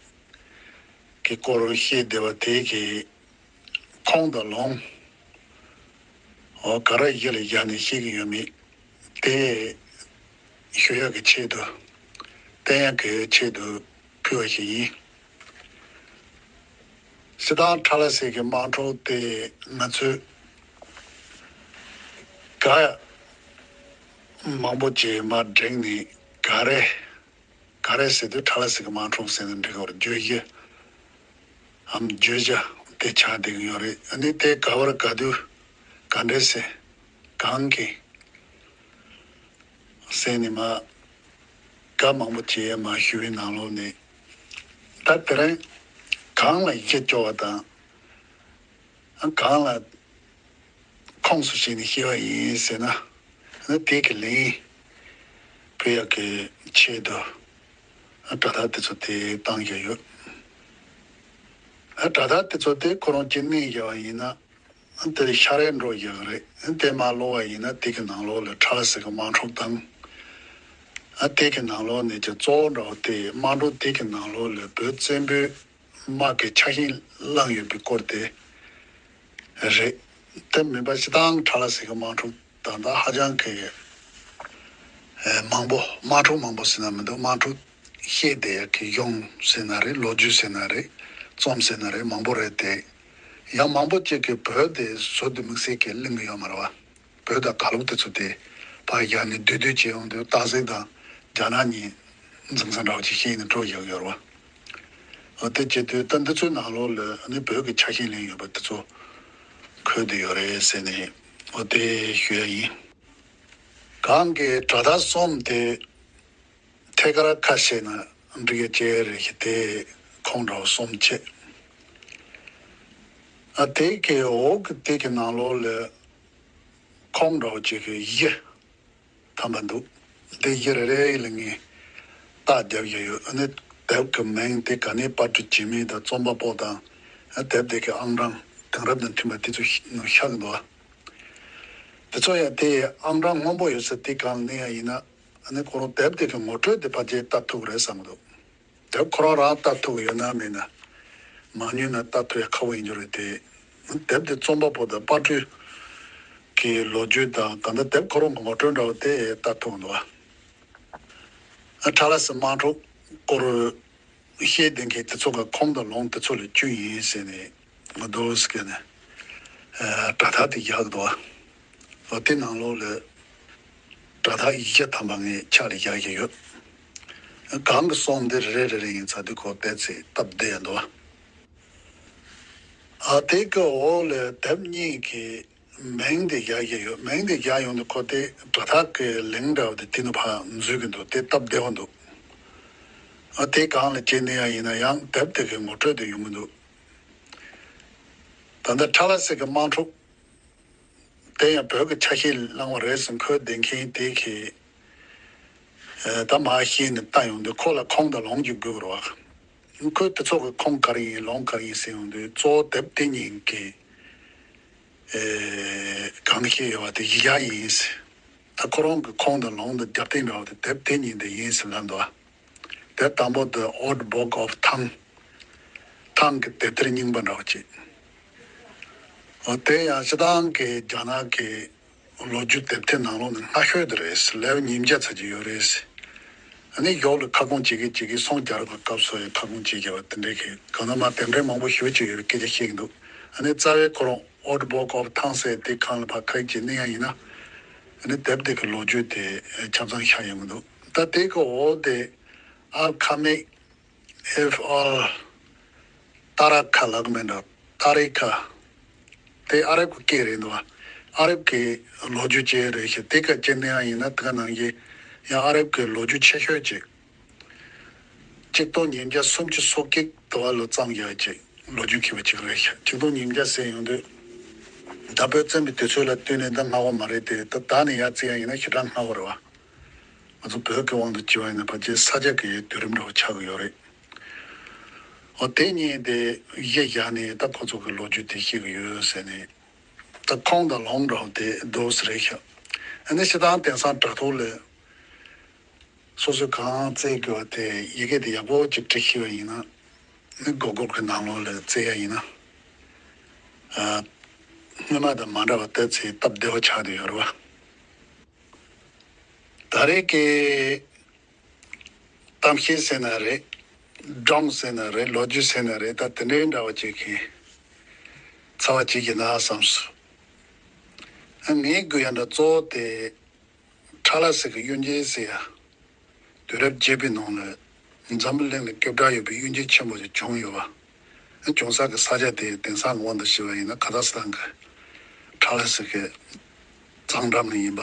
ཀྱི་སྐོར་བཤད་བསྡད་པ་དེ་གི་ཁོང་དང་ལོང་། འོ་ག་རེ་ཡིད་ལ་བཞག་ནས་བཤད་ཀྱི་ཡོད་མེད་དེ་ཞུ་ཡག་གི་ཆེད་དུ་བསྟན་ཡག་གི་ཆེད་དུ་ཕུལ་བ་ཞིག་ཡིན། སྤྱིར་བཏང་ཁྲ་ལ་སི་གི་དམག་འཁྲུག་དེ་ང་ཚོས་ག་མང་པོ་ཅིག་མར་བསྒྲེངས་ནས་ག་རེ་ག་རེ་ཟེར་དུས་ཁྲ་ལ་སི་གི་དམག་འཁྲུག་ཟེར་ན་འགྲིག་གི་རེད། བརྗོད་གཞི་འམ་བརྗོད་བྱ་དེ་ཆགས་བསྡད་ཀྱི་ཡོད་རེད། ཨ་ནི་དེ་ག་བར་ག་དུས་ག་འདྲས་ཟེར་གང་གི་ཟེར་ནས་མ་ག་མང་པོ་བྱས་མ་ཞུ་བའི་ནང་ལོགས་ནས་ད་དེ་རིང་གང་ལ་གཞི་སྐྱོ་བ་དང་གང་ལ་ཁོངས་སུ་བྱས་ནས་བཤད་པ་ཡིན་ཟེར་ན། ཨ་ནི་དེ་གི་ལན་ཕུལ་ཡག་གི་ཆེད་དུ་ཨ་དྲ་ཐག་དེ་ཚོ་དེ་བཏང་བཞག་ཡོད། ཨ་དྲ་ཐག་དེ་ཚོ་དེ་ཁོ་རང་གཅིག་གནས་བཞག་པ་ཡིན་ན་ཨ་དེ་ཤ་རེ་འགྲོ་བཞག་གི་རེད། ཨ་དེ་མར་ཀློག་པ་ཡིན་ན་དེ་གི་ནང་ལོགས་ལ་ཁྲ་ལ་སི་གི་དམག་འཁྲུག་དང་། ཨ་དེ་གི་ནང་ལོགས་ནས་ཀྱི་གཙོ་བོ་འདྲ་བོ་དེ་དམག་འཁྲུག་དེ་གི་ནང་ལོགས་ལ་བོད་བཙན་པོའི་དམག་གི་ཆ་ཤས་བླངས་ཡོད་པའི་སྐོར་དེ་རེད། དེ་མིན་པ་སྤྱིར་བཏང་ཁྲ་ལ་སི་གི་དམག་འཁྲུག་ད་ལྟ་ཧ་ཅང་གི་ཨེ་མང་པོ་དམག་འཁྲུག་མང་པོ་ཟེར་ན་མི་འདུག་དམག་འཁྲུག་བཤད་བསྡད་ཡག་གི་གཞུང་ཟེར་ན་རེད། ལོ་རྒྱུས་ཟེར་ན་རེད། རྩོམ་ཟེར་ན་རེད། མང་པོ་རེད་དེ། ཡང་མང་པོ་ཅིག་གིས་བོད་དེ་བཟོ་དུ་དམིགས་བསལ་གྱི་གླེང་གི་ཡོད་མ་རེད་བ། བོད་དང་ག་ལུགས་དེ་ཚོ་དེ་ཕར་བཞག་ནས་བསྡུས་བསྡུས་བྱས་ཡོང་དུས་སྟག་གཟིག་དང་རྒྱ་ནག་གཉིས་འཛིང་ས་འདྲ་བོ་ཅིག་ཤེས་ནས་འགྲོ་བཞག་ཡོད་རེད་བ། འོ་དེ་བྱེད་དུས་ད་འདི་ཚོའི་ནང་ལོགས་ལ་ནི་བོད་ཀྱི་ཆ་ཤས་ལེན་ཡོད་པ་དེ་ཚོ་འཁོད་བསྡད་ཡོད་རེད་ཟེར་ནས་འོ་དེ་ཞུ་ཡ་ཡིན། གང་གི་དྲ་ཐག་གསུམ་དེ་ཐད་ཀར་ཁ་ཕྱེ་ན་འགྲིག་ཡ་ཅིག་རེད་ཤག་དེ་ཁོངས་འདྲ་བོ་གསུམ་བྱས། ཨ་དེ་གི་འོག་གི་དེ་གི་ནང་ལོགས་ལ་ཁོངས་འདྲ་བོ་ཅིག་གི་གཞི་ཐམ་པ་འདུག་དེ་གཞི་རེ་རེ་ལ་ངས་རྟགས་རྒྱབ་བཞག་ཡོད། ཨ་ནི་དེབ་ཀྱི་མིང་དེ་ག་ནས་པར་སྐྲུན་བྱས་མིན་དང་རྩོམ་པ་པོ་དང་ཨ་དེབ་དེ་གི་ཨང་གྲངས་དེང་རབས་དང་མཐུན་པ་དེ་ཚོ་ཤ་ནང་ཤར་གི་འདུག་དེ་ཚོ་ཡང་དེ་ཨང་གྲངས་སྔོན་པོ་ཡོད་ས་དེ་གང་ལ་གནས་ཡ་ཡིན་ན་ཨ་ནི་ཁོ་རང་དེབ་དེ་གི་ངོ་སྤྲོད་དེ་ཕལ་ཆེར་ལྟ་ཐུབ་ཀྱི་རེད་བསམ་གི་འདུག་དེབ་ཁོ་རང་རང་ལྟ་ཐུབ་ཀྱི་ཡོད་ན་མེད་ན། མང་ཉུང་ན་ལྟ་ཐུབ་ཡ་ཁག་པོ་ཡིན་རྒྱུ་རེད་དེ། དེབ་དེ་རྩོམ་པ་པོ་དང་པར་སྐྲུན་གྱི་ལོ་རྒྱུས་དང་གང་ལྟར་དེབ་ཁོ་རང་གི་ངོ་སྤྲོད་འདྲ་བོ་དེ་ལྟ་ཐུབ་འདུག་ཨ་ཁྲ་ལ་སི་དམག་འཁྲུག་སྐོར་བཤད་བསྡད་མཁན་དེ་ཚོ་གི་ཁོངས་དང་ལོངས་དེ་ཚོ་ལས་བཅུ་ཡིན་ཟེར་ནས་ང་རྡོ་སི་ཀེ་ནས་དྲ་ཐག་དེ་བཞག་འདུག་ཨ་དེ་ནང་ལོགས་ལ་དྲ་ཐག་བཞི་ཐམ་པ་ངས་ཕྱག་ལ་བཞག་བཞག་ཡོད། གང་གི་གསུམ་དེ་རེ་རེ་རེ་རེ་ཡིན་ཚ་དུས་ཁོ་བལྟས་ཚེ་སྟབས་བདེ་ཡ་འདུག་ཨ་དེ་གི་འོག་ལ་དེབ་གཉིས་ཀྱི་མིང་དེ་བཞག་བཞག་ཡོད། མིང་དེ་བཞག་ཡོང་དུས་ཁོ་དེ་དྲ་ཐག་གི་ལིང་འདྲ་བ་དེ་དེ་ནས་ཕར་འཛུལ་གི་འདུག་དེ་སྟབས་བདེ་བོ་འདུག་ཨ་དེ་གང་ལ་བྱེད་ནས་ཡང་ཡིན་ན་ཡང་དེབ་དེ་གི་ངོ་སྤྲོད་དེ་ཡོང་གི་འདུག་ད་ལྟ་ཁྲ་ལ་སི་གི་དམག་འཁྲུག་དེ་ཡང་བོད་ཀྱི་ཆ་ཤས་བླངས་པ་རེད་ཟེར་འཁོད་བསྡད་མཁན་དེ་གིས་ཨེ་ད་མར་ཤེས་ནས་ལྟ་ཡོང་དུས་ཁོ་ལ་ཁོངས་དང་ལོངས་ཀྱི་དགོས་རེད་བ། ཁོས་དེ་ཚོ་གི་ཁོངས་ག་རེ་ཡིན་ལོངས་ག་རེ་ཡིན་ཟེར་ཡོང་དུས་གཙོ་བོ་དེབ་དེ་གཉིས་ཀྱི་ཨེ་གང་བཤད་ཡོད་པ་དེ་གཞི་བཞག་ཡིན་ཟེར། ད་ཁོ་རང་གི་ཁོངས་དང་ལོངས་དང་རྒྱབ་རྟེན་འདྲ་བ་དེ་དེབ་དེ་གཉིས་དེ་ཡིན་ཟེར་ལབ་འདུག་དེབ་དང་པོ་The Old Book of Tang། ཐང་གི་དེབ་ཐེར་རྙིང་པ་འདྲ་བ་ཅིག་འོ་དེ་ཡང་སྤྱིར་བཏང་གི་རྒྱ་ནག་གི་ ལོ་རྒྱུས་དེབ་ཐེར་ནང་ལོགས་ནས་སྔ་ཤོས་དེ་རེད། ལེའུ་ཉིས་བརྒྱ་ཙམ་ཅིག་ཡོད་རེད། ཨ་ནི་གཞུག་ལ་ཁ་སྐོང་བྱེད་ཀྱི་བྱེད་ཀྱི་སྲུང་རྒྱག་པའི་སྐབས་སུ་ཡང་ཁ་སྐོང་བྱེད་དགོས་པ་དེ་འདྲའི་གི་གང་ན་མ་དེ་འདྲའི་མང་པོ་ཞེ་པོ་ཅིག་ཡོད་པའི་སྐད་ཆ་བཤད་ཀྱི་འདུག་ཨ་ནི་རྩ་བའི་ཁོ་རང་Old Book of Tang་ཟེར་དེ་སྒང་ལ་ཕར་ཁ་ཡིག་ཅིག་བསྣུན་ཡ་ཡིན་ན། ཨ་ནི་དེབ་དེ་གི་ལོ་རྒྱུས་དེ་ཆ་ཚང་ཤར་ཡོང་གི་འདུག་ད་དེ་གི་འོག་དེ་ཨལ་ཁ་མེ་ཨེབ་ཨལ་ཏཱ་ར་ཁ་ལབ་ཀྱི་མེད་འགྲོ། ཏཱ་རེ་ཁ། དེ་ཨ་རབ་ཀྱི་སྐད་རེད་འདུག་ཨ་རབ་ཀྱི་ལོ་རྒྱུས་ཅིག་རེད་ཤག་དེ་ག་ཅིག་ནས་ཡང་ཡིན་ན་དེ་ག་ནང་བཞིན་ཡང་ཨ་རབ་ཀྱི་ལོ་རྒྱུས་ཆེ་ཤོས་ཅིག་གཅིག་སྟོང་ཉིས་བརྒྱ་སུམ་ཅུ་སོ་གཅིག་དུ་བ་ལ་བརྩམས་ཡག་ཅིག་ལོ་རྒྱུས་མཁས་པ་ཅིག་རེད་ཤག་གཅིག་སྟོང་ཉིས་བརྒྱ་ཟེར་ཡོང་དུས། ད་བོད་བཙན་པོའི་དུས་ཚོད་ལ་བསྟུན་ནས་ད་སྔ་བ་མ་རེད་དེ། ད་ད་ནས་ཡར་བརྩི་ཡ་ཡིན་ན་ཞེ་དྲག་སྔ་བ་རེད་བ། ང་ཚོ་བོད་ཀྱི་དབང་དུ་བྱས་པ་ཡིན་ན་ཕལ་ཆེར་ས་སྐྱ་གི་དུས་རིམ་འདྲ་བོ་ཆགས་ཀྱི་ཡོད་རེད། འོ་དེ་གཉིས་དེ་གཞི་བཞག་ནས་ད་ཁོ་ཚོ་གི་ལོ་རྒྱུས་དེ་ཤེས་ཀྱི་ཡོད་ཟེར་ནས། ད་ཁོང་དང་ལོང་འདྲ་བོ་དེ་འདུག་ཟེར་རེད་ཤག་ཨ་ནི་སྤྱིར་བཏང་དེང་སང་དྲ་ཐོག་ལ་སོ་སོས་གང་བཙལ་དགོས་པ་དེ་ཡི་གེ་དེ་ཡག་པོ་ཅིག་འབྲི་ཤེས་པ་ཡིན་ན། ནི་Google་གི་ནང་ལོགས་ལ་བཙལ་ཡ་ཡིན་ན། ཨ། སྔོན་མ་དང་མ་འདྲ་བ་ལྟ་ཚེ་སྟབས་བདེ་བ་ཆགས་བསྡད་ཡོད་རེད་བ། ད་རེས་ཀྱི་གཏམ་བཤད་ཟེར་ན་རེད། སྒྲུང་ཟེར་ན་རེད། ལོ་རྒྱུས་ཟེར་ན་རེད། ད་དེ་འདྲའི་འདྲ་བ་ཅིག་གི་ཚ་བ་ཅིག་ཡིན་ན་བསམས་སོང་། ཨ། ངའི་དགོས་ཡ་འདྲ་གཙོ་བོ་དེ་ཁྲ་ལ་ཟེར་གི་གཡུལ་འགྱེད་ཟེར་ཡ། དུས་རབས་བརྒྱད་པའི་ནང་ལ་འཛམ་བུ་གླིང་ལ་སྐད་གྲགས་ཡོད་པའི་གཡུལ་འགྱེད་ཆེན་པོ་ཞིག་བྱུང་ཡོད་པ། བྱུང་ས་གི་ས་ཆ་དེ་དེང་སང་གི་དབང་དུ་བྱས་པ་ཡིན་ན་ཁ་ཛག་སི་ཐན་གི་ཁྲ་ལ་ཟེར་གི་གཙང་འགྲམ་ལ་ཡིན་པ།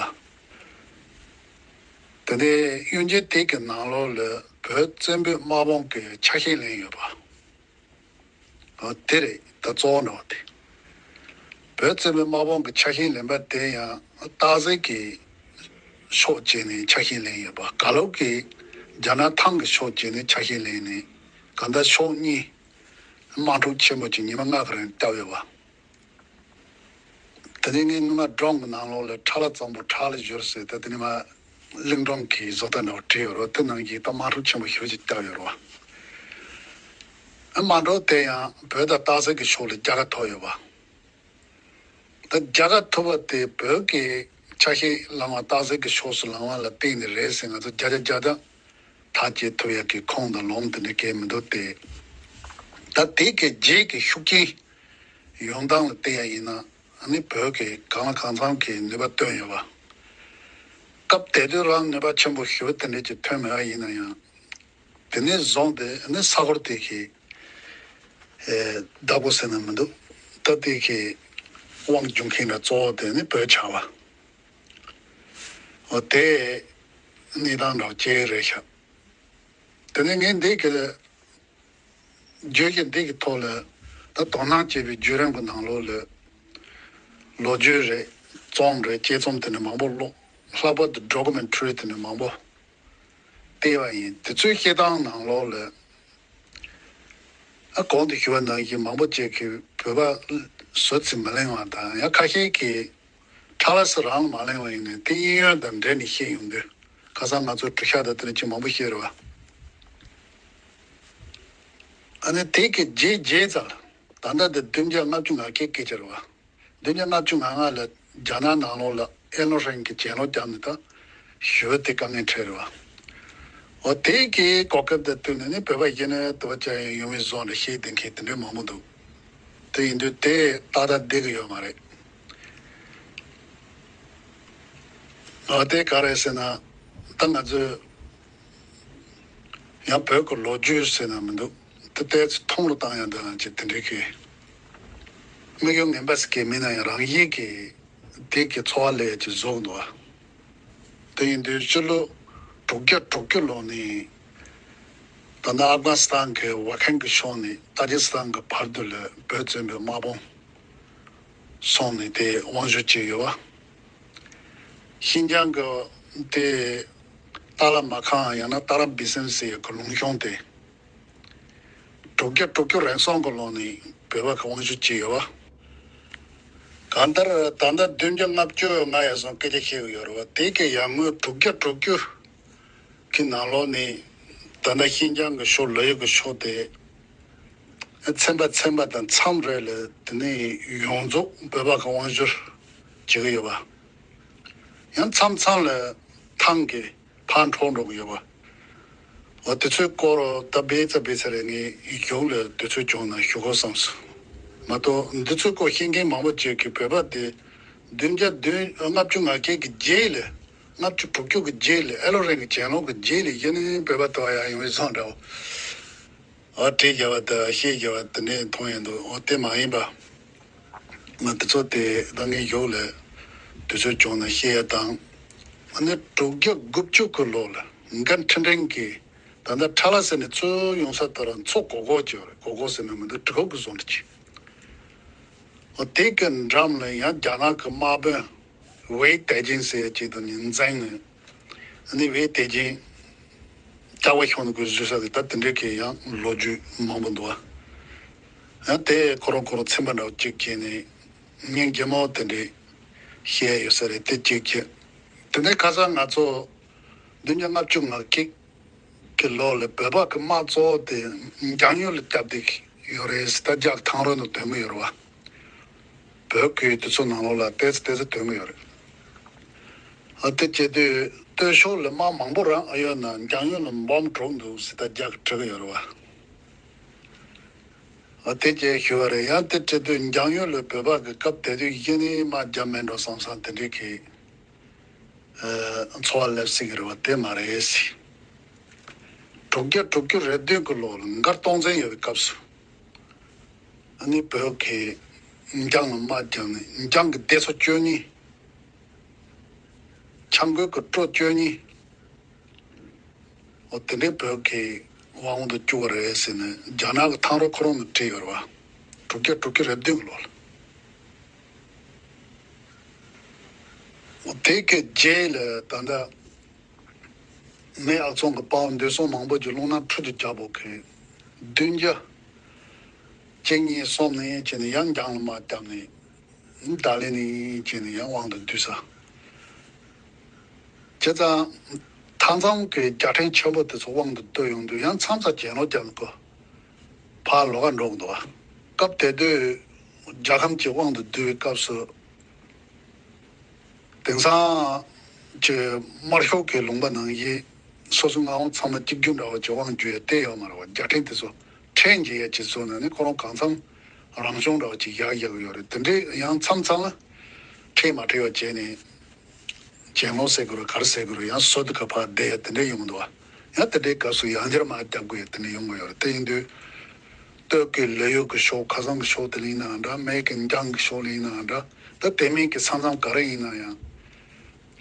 དེ་ནས་གཡུལ་འགྱེད་དེ་གི་ནང་ལོགས་ལ་བོད་བཙན་པོའི་དམག་དཔུང་གི་ཆ་ཤས་ལེན་ཡོད་པ། ཨ། དེ་རེད། ད་གཙོ་བོ་འདྲ་བ་དེ། བོད་བཙན་པོའི་དམག་དཔུང་གི་ཆ་ཤས་ལེན་པ་དེ་ཡང་སྟག་གཟིག་གི་ཕྱོགས་བྱས་ནས་ཆ་ཤས་ལེན་ཡོད་པ། ག་ལོག་གི་རྒྱ་ནག་ཐང་གི་ཕྱོགས་བྱས་ནས་ཆ་ཤས་ལེན་ནས། གང་ལྟར་ཕྱོགས་གཉིས་དམག་འཁྲུག་ཆེན་པོ་ཅིག་ཉི་མ་ལྔ་གི་རིང་བརྒྱབ་ཡོད་པ། དེ་ནས་ངས་སྔོན་མ་སྒྲུང་གི་ནང་ལོགས་ལ་ཁྲ་ལ་གཙང་པོ་ཁྲག་ལ་བཞུར་ཟེར་ཏེ། དེ་ནས་མ་གླིང་སྒྲུང་གི་བཟོ་ལྟ་འདྲ་བོ་བྲིས་ཡོད་རེད། དེ་ནང་གི་ད་དམག་འཁྲུག་ཆེན་པོ་ཞེ་པོ་ཅིག་བརྒྱབ་ཡོད་རེད་བ། ཨ། དམག་འཁྲུག་དེ་ཡང་བོད་དང་སྟག་གཟིག་གི་ཕྱོགས་ལ་རྒྱལ་ཁ་ཐོབ་ཡོད་པ། ད་རྒྱལ་ཁ་ཐོབ་པ་དེ་བོད་ཀྱི་ཆ་ཤས་བླངས་པ། སྟག་གཟིག་གི་ཕྱོགས་སུ་ལངས་པ་ལ་བརྟེན་ནས་རེད་ཟེར། ང་ཚོ་བརྒྱ་ཆ་བརྒྱ་ཐག་བཅད་ཐུབ་ཡག་གི་ཁུངས་དང་ལུང་དེ་འདྲ་གང་ཡང་མི་འདུག་སྟེ། ད་དེ་གི་རྗེས་ཀྱི་ཤུགས་རྐྱེན་ཡོང་སྟངས་ལ་བལྟས་ཡ་ཡིན་ན། ཨ་ནི་བོད་ཀྱིས་གང་ལ་གང་འཚམ་གྱི་ནུས་པ་བཏོན་ཡོད་པ། སྐབས་དེ་དུས་རང་ནུས་པ་ཆེན་པོ་ཞེ་པོ་དེ་འདྲ་ཅིག་ཐོན་མེད་པ་ཡིན་ན་ཡང་། དེ་ནས་བཟུང་སྟེ་ཨ་ནི་ས་ཁུལ་དེ་གི་ཨེ། བདག་པོ་ཟེར་ན་མི་འདུག་ད་དེ་གི་དབང་སྒྱུར་མཁན་འདྲ་གཙོ་བོ་དེ་ནི་བོད་ཆགས་པ། འོ་དེ་གནས་སྟངས་འདྲ་བོ་ཅིག་རེད་ཤག་དེ་ནས་ངས་འདི་གི་བརྗོད་གཞི་འདི་གི་ཐོག་ལ་ད་དོ་སྣང་བྱས་པའི་བརྒྱུད་རིམ་གྱི་ནང་ལོགས་ལ་ལོ་རྒྱུས་རེད། རྩོམ་རེད། དཔྱད་རྩོམ་དེ་འདྲ་མང་པོ་ཀློག་ལྷག་པར་དུ་ཌོ་ཀུ་མེན་ཊ་རི་དེ་འདྲ་མང་པོ་བལྟས་པ་ཡིན། དེ་ཚོའི་བཤད་སྟངས་ནང་ལོགས་ལ། ཨ། གོང་དུ་ཞུས་པ་ནང་བཞིན་མང་པོ་ཅིག་གིས་བོད་པ་བཟོ་རྩིས་མི་ལེན་པ་དང་། ཡང་ཁ་ཤས་ཀྱིས་ཁྲ་ལ་ཟེར་རང་ལ་མ་ལེན་པ་ཡིན་ནའི་དེ་དབྱིན་ཡོལ་དང་འབྲེལ་ནས་བཤད་ཡོང་དུས། ཁ་སང་ང་ཚོ་གྲུ་ཤག་དང་དེ་འདྲ་ཅིག་མང་པོ་བཤད་རེད་བ། ཨ་ནི་དེ་གི་རྗེས་རྗེས་ཙམ་ལ། ད་ལྟ་དེ་བདུན་བརྒྱ་ལྔ་བཅུ་ང་བརྒྱད་སྐད་ཆ་རེད་བ། བདུན་བརྒྱ་ལྔ་བཅུ་ང་ལྔ་ལ་རྒྱ་ནག་ནང་ལོགས་ལ་ཨེ་ལོ་ཧྲན་གྱིས་གྱེན་ལོག་བརྒྱབ་ནས་ད་ཞུ་བ་དེ་དཀའ་ངལ་འཕྲད་རེད་བ། འོ་དེ་གི་གོ་སྐབས་དེ་བསྟུན་ནས་ནི་བོད་པ་གཞི་ནས་དུ་བ་ཅག་ཡང་ཡོང་བའི་བཟོ་འདྲ་བཤད་བསྡད་མཁན་དེ་འདྲའི་མང་པོ་འདུག་དེ་ཡིན་དུས་དེ་ཏག་ཏག་བསྡད་ཀྱི་ཡོད་མ་རེད། འོ་དེ་ག་རེ་ཟེར་ན། ད་ང་ཚོས་ཡང་བོད་ཀྱི་ལོ་རྒྱུས་ཟེར་ན་མི་འདུག་དེ་ཏོག་ཙམ་ཐུང་རུ་བཏང་ཡང་འདོད་ན་ཅིག་དེ་འདྲའི་གི་དམིགས་ཡུལ་ངན་པ་ཟེར་གི་མིན་ན་ཡང་རང་བཞིན་གྱིས་དེ་གི་འཚོ་བ་ལས་ཀྱི་བཟོ་གི་འདུག་བ། དེ་ཡིན་དུས་སྤྱི་ལོ་དྲུག་བརྒྱ་དྲུག་ཅུ་ལོ་ནས་ད་ལྟ་ཨབ་གྷ་སི་ཐན་གྱི་ཝ་ཁན་གྱི་ཕྱོགས་ནས་ཏ་ཇི་སི་ཐན་གྱི་བར་དུ་ལ་བོད་བཙན་པོའི་དམག་དཔུང་སོང་ནས་དེ་དབང་བསྒྱུར་བྱས་ཡོད་བ། ཤིན་ཅང་གི་དེ་ཏཱ་ལ་མ་ཁང་ཡང་ན་ཏཱ་ར་བི་སན་ཟེར་ཡག་གི་ལུང་གཤོང་དེ། དྲུག་བརྒྱ་དྲུག་ཅུ་རེ་གསུམ་གྱི་ལོ་ནས་བོད་པ་གི་དབང་བསྒྱུར་བྱས་ཡོད་བ། གང་ལྟར་ད་ལྟ་བདུན་བརྒྱ་ལྔ་བཅུ་ང་ཡར་སོང་སྐད་ཆ་བཤད་གི་ཡོད་རེད་བ། དེ་གི་ཡར་སྔོན་དྲུག་བརྒྱ་དྲུག་ཅུ་གི་ནང་ལོགས་ནས་ད་ལྟ་ཤིན་ཅང་གི་ཕྱོགས་ལ་ཡོད་གི་ཕྱོགས་དེ་ཚན་པ་ཚན་པ་དང་མཚམས་རེ་ལ་དེ་ནས་ཡོངས་རྫོགས་བོད་པ་གི་དབང་བསྒྱུར་བྱེད་གི་ཡོད་བ། ཡང་མཚམས་མཚམས་ལ་ཐང་གི་ཕར་འཕྲོ་འགྲོ་གི་ཡོད་པ། འོ་དེ་ཚོའི་སྐོར་ད་བེ་ཙ་བེ་ཙ་རེ་ངས་ཡུག་ལ་དུས་ཚོད་བྱུང་ན་ཞུ་དགོས་བསམ་སོང་། མ་གཏོགས་འདི་ཚོའི་སྐོར་ཤེས་མཁན་མང་པོ་ཅིག་གིས་བོད་པ་དེ་བདུན་བརྒྱ་བདུན་ལྔ་བཅུ་ང་བརྒྱད་ཀྱི་རྗེས་ལ། ལྔ་བཅུ་དྲུག་ཅུ་གི་རྗེས་ལ། ཨ་ལོ་རིང་གི་གྱེན་ལོག་གི་རྗེས་ལ་གཞི་ནས་བོད་པ་དེ་བ་ཡང་ཡོང་བའི་བཟང་འདྲ་བོ། ཨ་བྲིས་བརྒྱབ་པ་དང་བཤད་བརྒྱབ་པ་དེ་འདྲས་མཐོང་ཡོང་འདུག་འོ་དེ་མ་ཡིན་པ། ང་དེ་ཚོ་དེ་ད་ངས་ཞོགས་ལས་དུས་ཚོད་བྱུང་ན་བཤད་ཡ་དང་། ཨ་ནི་དྲུག་བརྒྱ་དགུ་བཅུ་གི་ལོ་ལ་འགན་འཕྲིན་ཕྲན་གྱིས་ད་ལྟ་ཁྲ་ལ་ཟེར་ནས་ཚུར་ཡོང་ས་དེ་ར་མཚོ་གོ་གོ་ཅིག་ཡོད་རེད། གོ་གོ་ཟེར་ན་མི་འདུག་གྲི་གུ་གི་བཟོ་འདྲ་ཅིག་འོ་དེ་གི་འགྲམ་ལ་ཡང་རྒྱ་ནག་གི་དམག་དཔོན་ཝེ་ཏེ་ཅིན་ཟེར་ཡ་ཅིག་དང་ནི་འཛིང་ནས། ཨ་ནི་ཝེ་ཏེ་ཅིན་ལྕགས་པ་ཤོར་ནས་ཁོས་བཟོས་ས་གི་ད་དེ་འདྲའི་གི་ཡང་ལོ་རྒྱུས་མང་པོ་འདུག་ཨ། ཡང་དེ་ཁོ་རང་ཁོ་རང་ཚན་པ་འདྲ་བོ་གཅིག་བྱས་ནས་སྙིང་རྗེ་མོ་དེ་འདྲའི་བཤད་ཡོད་ས་རེད། དེ་གཅིག་བྱས། དེ་ནས་ཁ་སང་ང་ཚོ་བདུན་བརྒྱ་ལྔ་བཅུ་ང་གཅིག་གི་ལོ་ལ་བོད་པ་གི་དམག་གཙོ་བོ་དེ་འཇང་ཡུལ་ལ་བརྒྱབ་བསྡད་ཡོད་རེད་ཟེར། ད་རྒྱ་གི་ཐང་རོལ་ནང་ཐོན་གི་ཡོད་རེད་བ། བོད་ཀྱི་དུས་ཚོད་ནང་ལོགས་ལ་ཏོག་ཙམ་ཏོག་ཙམ་ཐོན་གི་ཡོད་རེད། ཨ་དེ་བྱེད་དུས་སྟོད་ཕྱོགས་ལ་དམག་མང་པོ་རང་ཨ་ཡོད་ན་འཇང་ཡུལ་ལ་འབོམ་གྲུག་འདུག་ཟེར་ད་རྒྱ་གི་དྲི་གི་ཡོད་རེད་བ། ཨ་དེ་བྱས་ཞུ་བ་རེད། ཡང་དེ་བྱེད་དུས་འཇང་ཡུལ་ལ་བོད་པ་གི་སྐབས་དེ་དུས་གཞི་ནས་དམག་རྒྱབ་མེད་འགྲོ་བསམ་བསམ་དེ་འདྲའི་གི་ཚོར་བ་སླེབས་སྲིད་ཀྱི་རེད་བ། དེ་མ་རེད་ཟེར། དྲུག་བརྒྱ་དྲུག་ཅུ་རེ་བདུན་གྱི་ལོ་ལ་མགར་སྟོང་བཙན་ཡོད་པའི་སྐབས་སུ། ཨ་ནི་བོད་ཀྱིས་འཇང་ལ་དམག་བརྒྱབ་ནས་འཇང་གི་སྡེ་ཚོ་བཅུ་གཉིས། འཇང་གི་གྲོ་བཅུ་གཉིས། འོ་དེ་འདྲའི་བོད་ཀྱི་དབང་དུ་བཅུག་པ་རེད་ཟེར་ནས་རྒྱ་ནག་གི་ཐང་རོ་ཁོ་རང་ནས་བྲིས་ཡོད་རེད་བ། དྲུག་བརྒྱ་དྲུག་ཅུ་རེ་བདུན་གྱི་ལོ་ལ། འོ་དེ་གི་རྗེས་ལ་ད་ལྟ་མེས་ཨག་ཚོམ་གྱི་དཔའ་བོ་འདུས་སྲོང་མང་པོ་གྱི་རླུང་ནག་ཁྲོད་དུ་བརྒྱབ་པོ་གི་བདུན་བརྒྱ་བཅུ་གཉིས་གསུམ་ནས་བྱས་ནས་ཡང་འཇང་ལ་དམག་བརྒྱབ་ནས། ད་ལན་ནས་བྱས་ནས་ཡང་དབང་དུ་བསྡུས་ས། བྱས་ཙང་། མཐའ་མཚམས་ཀྱི་རྒྱལ་ཕྲན་ཆེན་པོ་དེ་ཚོ་དབང་དུ་བསྡུས་ཡོང་དུས་ཡང་མཚམས་མཚམས་གྱེན་ལོག་རྒྱབ་ནས་ཁོ་ཕར་ལོག་ག་འགྲོ་གི་འདུག་བ། སྐབས་དེ་དུས་རྒྱལ་ཁམས་ཀྱི་དབང་དུ་བསྡུ་བའི་སྐབས་སུ། དེང་སང་གི་དམར་ཤོག་གི་ལུང་པ་ནང་བཞིན་སོ་སོའི་མངའ་དབང་ཚང་མ་གཅིག་གྱུར་འདྲ་བོ་ཅིག་དབང་བསྒྱུར་ཡ་དེ་ཡོད་མ་རེད་བ། རྒྱལ་ཕྲན་དེ་ཚོ་ཁྲལ་འཇལ་ཡ་ཅིག་བཟོས་ནས་ནི་ཁོ་རང་གང་འཚམ་རང་སྐྱོང་འདྲ་བོ་ཅིག་བཞག་བཞག་གི་ཡོད་རེད། དེ་འདྲའི་ཡང་མཚམས་མཚམས་ལ་ཁྲལ་མ་ཁྲལ་བ་བྱས་ནས་གྱེན་ལོག་ཟེར་དགོས་རེད། ག་རེ་ཟེར་དགོས་རེད། ཡང་སོ་དེ་ག་ཕར་བསྡད་ཡ་དེ་འདྲ་ཡོང་གི་འདུག་བ། ཡང་དེ་འདྲའི་སྐབས་སུ་ཡང་བསྐྱར་དམག་རྒྱག་དགོས་ཡ་དེ་འདྲ་ཡོང་གི་ཡོད་རེད། དེ་ཡིན་དུས། སྟོད་ཀྱི་ལི་ཡུལ་གྱི་ཕྱོགས་ཁ་སང་གི་ཕྱོགས་དེ་ལ་ཡིན་ནའང་འདྲ། སྨད་ཀྱི་འཇང་གི་ཕྱོགས་ལ་ཡིན་ནའང་འདྲ། ད་དེ་སྨད་ཀྱི་ས་མཚམས་ག་རེ་ཡིན་ན་ཡང་།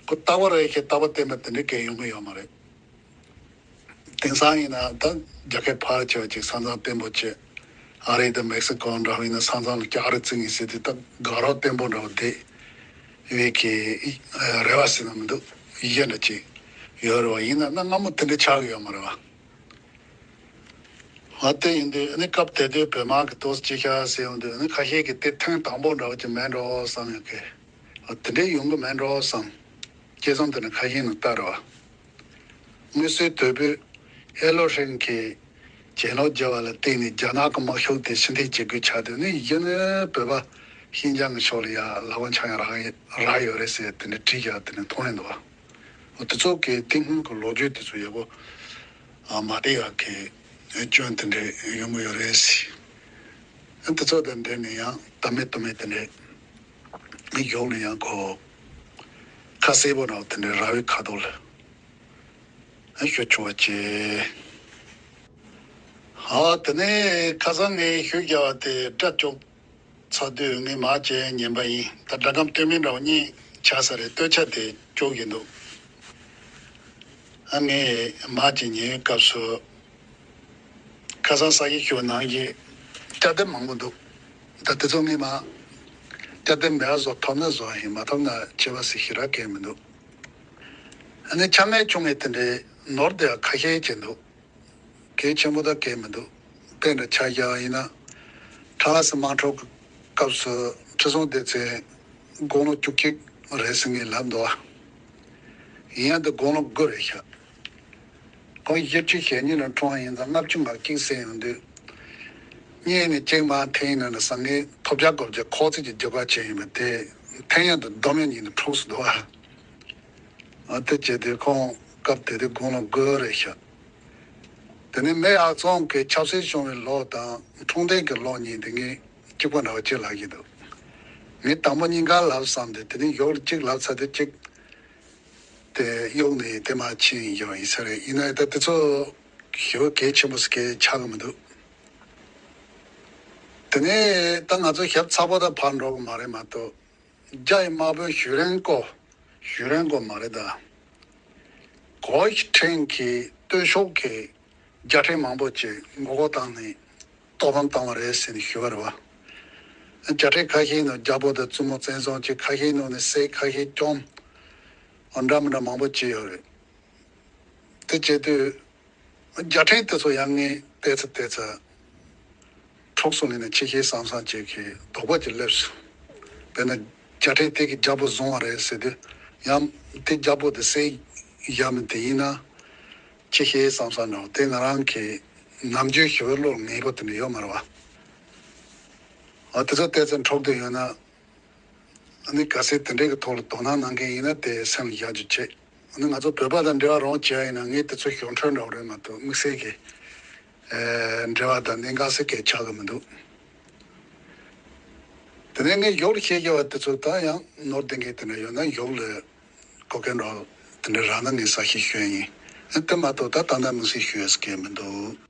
ཁོ་རྟག་པར་རེ་ཞིག་རྟག་པ་བརྟན་པ་དེ་འདྲ་གས་ཡོང་གི་ཡོད་མ་རེད། དེང་སང་ཡིན་ན་ད་རྒྱལ་ཁབ་ཕལ་ཆེ་བ་ཅིག་ས་མཚམས་བརྟན་པོ་བྱས། ཨ་རི་དང་མེག་སི་ཀོ་འདྲ་བ་ཡིན་ན་ས་མཚམས་ལ་ཀྱག་རེ་བརྩི་ངེས་ཟེར་དུས་ད་དགའ་རབ་བརྟན་པོ་འདྲ་བ་བསྡད་པའི་གི་རེ་བ་ཟེར་ན་མི་འདུག་ཡིད་འདྲ་ཅིག་ཡོད་རེད་བ། ཡིན་ན་གནའ་སྔ་མོ་དེ་འདྲ་ཆགས་ཀྱི་ཡོད་མ་རེད་བ། ཨ་དེ་ཡིན་དུས་ནི་སྐབས་དེ་དུས་བོད་དམག་གི་ཏོག་ཙམ་ཅིག་ཤ་ཟེར་ཡོང་དུས་ནི་ཁ་ཤས་ཀྱིས་དེ་ཐེངས་དང་པོ་འདྲ་བ་ཅིག་མེད་འགྲོ་བསམ་ཡོང་གི། ཨ་དེ་འདྲའི་ཡོང་གི་མེད་འགྲོ་བསམ། སྐྱེ་ཚང་དེ་ནི་ཁ་ཤས་ནང་ལྟ་རེད་བ། དངོས་སུའི་དོལ་པོས་ཨེ་ལོ་ཧྲེང་གིས་གྱེན་ལོག་བརྒྱབ་པ་ལ་བརྟེན་ནས་རྒྱ་ནག་གི་དམག་ཤུགས་དེ་ཕྱིར་འཐེན་བྱེད་དགོས་ཆགས་དུས་ནི་གཞི་ནས་བོད་པ་ཤིན་ཅང་གི་ཕྱོགས་ལ་ཡ་ལག་པ་འཆང་ཡ་རག་རག་ཡོད་རེད་ཟེར་དེ་འདྲ་བྲིས་ཡ་དེ་འདྲ་མཐོང་ཡ་འདུག་བ། འོ་དེ་ཚོ་གི་དེ་སྔོན་གྱི་ལོ་རྒྱུས་དེ་ཚོ་ཡག་པོ་ཨ་མ་བལྟས་ཡག་གི་སྐྱོན་དེ་འདྲས་ཡོང་གི་ཡོད་རེད་ཟེར། ཨ་དེ་ཚོ་དང་འབྲེལ་ནས་ཡང་ད་མེད་དུ་མེད་དེ་འདྲས་ཡོང་ནས་ཡང་ཁོ་ཁ་གསལ་པོ་འདྲ་བོ་དེ་འདྲས་ར་བའི་ཁ་ཐོག་ལ་ཨ་ཞུ་ཆོག་པ་བྱས། ཨ་དེ་ནས་ཁ་སང་ངས་ཞུ་རྒྱག་པ་དེ་སྒྲ་སྐྱོ། ཚ་དུས་ངས་མར་ཅིག་ཉན་པ་ཡིན། ད་སྒྲ་སྒམ་སྟོད་སྨད་འདྲ་བོ་གཉིས་ཆགས་ས་རེད། སྟོད་ཆ་དེ་སྐྱོ་གི་འདུག་ཨ་ངས་མར་ཅིག་ཉན་པའི་སྐབས་སུ་ཁ་སང་ས་ཡི་ཞུ་ནང་གི་སྐྱ་ལྡེབ་མང་པོ་འདུག་ད་དེ་ཚོ་ངས་མར་སྐྱ་ལྡེབ་མེད་པ་བཟོ་ཐུབ་ན་བཟོ་ཡིན། མ་ཐུབ་ན་ཆད་པ་ཟེར་ཞེ་དྲག་གང་ཡང་མི་འདུག་ཨ་ནི་ཆ་ངའི་ཆུང་ངའི་དེ་འདྲའི་ནོར་དེ་ཁ་ཤས་ཅིག་འདུག་གལ་ཆེན་པོ་དང་གལ་མི་འདུག་དཔེ་འདྲ་ཆ་བཞག་པ་ཡིན་ན། ཁྲ་ལ་སི་དམག་འཁྲུག་གི་སྐབས་སུ་ཁྲི་སྲོང་ལྡེ་བཙན་དགུང་ལོ་བཅུ་གཅིག་རེད་ཟེར་ངས་ལབ་འདུག་བ། ཡིན་ཡང་འདི་དགུང་ལོ་དགུ་རེད་ཤག་ཁོང་བཞི་བཅུ་ཞེ་གཉིས་ལ་འཁྲུངས་པ་ཡིན་ཙང་ལྔ་བཅུ་ང་གཅིག་ཟིན་ཡོང་དུས། གཉིས་ནས་གཅིག་མར་འཐེན་ཡིན་ན་ཟང་ངེ་ཐོབ་རྒྱག་དགོས་རྒྱུ་ཁོག་ཚིག་གི་རྒྱུ་ཁ་ཆེ་ཡིན་པ་དེ་འཐེན་ཡང་དུ་སྡོམ་ཡང་ཉིད་དུ་འཁྲུགས་སུ་འདུག་བ། ཨ་དེ་བྱས་དུས་ཁོང་སྐབས་དེ་དུས་དགུང་ལོ་དགུ་རེད་ཤག་དེ་ནས་མེས་ཨག་ཚོམ་གྱི་ཆབ་སྲིད་བྱུང་བའི་ལོ་དང་འཁྲུངས་ལྡན་གྱི་ལོ་གཉིས་དེ་ངས་གཅིག་པ་འདྲ་བ་གཅིག་ལབ་ཀྱི་འདུག་ངས་དང་པོ་གཉིས་ཀ་ལབ་བསམ་སྟེ། དེ་ནས་ཡོག་གཅིག་ལབ་ཚར་དུས་གཅིག་དེ་གཡུག་ནས་དེ་མར་ཕྱིན་ཡོད་ཡིན་ས་རེད། ཡིན་ན་ད་དེ་ཚོ་ཞེ་པོ་གལ་ཆེན་པོ་ཞིག་གལ་ཆགས་ཀྱི་མི་འདུག་དེ་ནས་ད་ང་ཚོ་ཞབས་ཚ་པོ་ད་ཕར་འགྲོ་གི་མ་རེད་མ་གཏོགས། རྒྱ་ཡི་དམག་དཔོན་ཞུ་རན་ཀོ། ཞུ་རན་ཀོ་མ་རེད་ད། གོ་ཤི་ཁྲེང་གི་སྟོད་ཕྱོགས་ཀྱི་རྒྱལ་ཕྲན་མང་པོ་ཅིག་མགོ་སྐོར་བཏང་ནས་གཏོར་ཕམ་བཏང་བ་རེད་ཟེར་ནས་ཞུས་པ་རེད་བ། རྒྱལ་ཕྲན་ཁ་ཤས་ནང་རྒྱལ་པོ་དང་བཙུན་མོ་བཙན་བཟུང་བྱས། ཁ་ཤས་ནང་ནས་བསད། ཁ་ཤས་བཅོམ། འདྲ་མི་འདྲ་མང་པོ་བྱས་ཡོད་རེད། དེ་བྱེད་དུས། རྒྱལ་ཕྲན་དེ་ཚོ་ཡང་ངས་བལྟས་ཚེ་བལྟས་ཚེ། འཕྲོག་སོང་ནས་ནི་ཆེ་ཤེལ་ཟང་ཟང་ཅིག་གི་དོགས་པ་ཅིག་སླེབས་སོང་། དཔེར་ན། རྒྱལ་ཕྲན་དེ་གི་རྒྱལ་པོ་བཟུང་བ་རེད་ཟེར་དུས། ཡང་དེ་རྒྱལ་པོ་དེ་བསད་ཡ་མི་དེ་ཡིན་ན། ཆེ་ཤེལ་ཟང་ཟང་ནོ་དེ་ང་རང་གི་ནམ་རྒྱུན་ཞུ་བའི་བློར་ངེས་པོ་དེ་འདྲ་ཡོད་མ་རེད་བ། ཨ་དེ་ཚོ་བལྟས་ཚེ་འཕྲོག་འདོད་ཡོད་ན། ཨ་ནི་གལ་སྲིད་དེ་འདྲའི་གི་ཐོག་ལ་དོ་སྣང་གནང་མཁན་ཡིན་ན་དེ་སེམས་ལ་བཞག་རྒྱུ་བྱེད། ཨ་ནི་ང་ཚོ་བོད་པ་དང་འབྲེལ་བ་རང་བྱས་ཡིན་ན་ངས་དེ་ཚོ་གཞུང་འཕྲོས་འདྲ་བོ་རེད་མ་གཏོགས་དམིགས་བསལ་གྱི་ཨེ་འབྲེལ་བ་དང་གནད་འགག་སེ་གས་ཆགས་ཀྱི་མི་འདུག་དེ་ནས་ངས་ཡོག་ལ་བཤད་རྒྱུ་བ་དེ་ཚོ་ད་ཡང་ནོར་ལྡན་གྱི་དེ་འདྲ་ཡོད་ན་ཡོག་ལ་གོ་མཁན་འདྲ་བོ་དེ་འདྲ་རག་ན་ངས་གསལ་བཤད་ཞུ་ཡ་ཡིན། ཨ་དེ་མ་གཏོགས་ད་ད་ལྟ་དམིགས་བསལ་ཞུ་ཡ་སེ་གས་མི་འདུག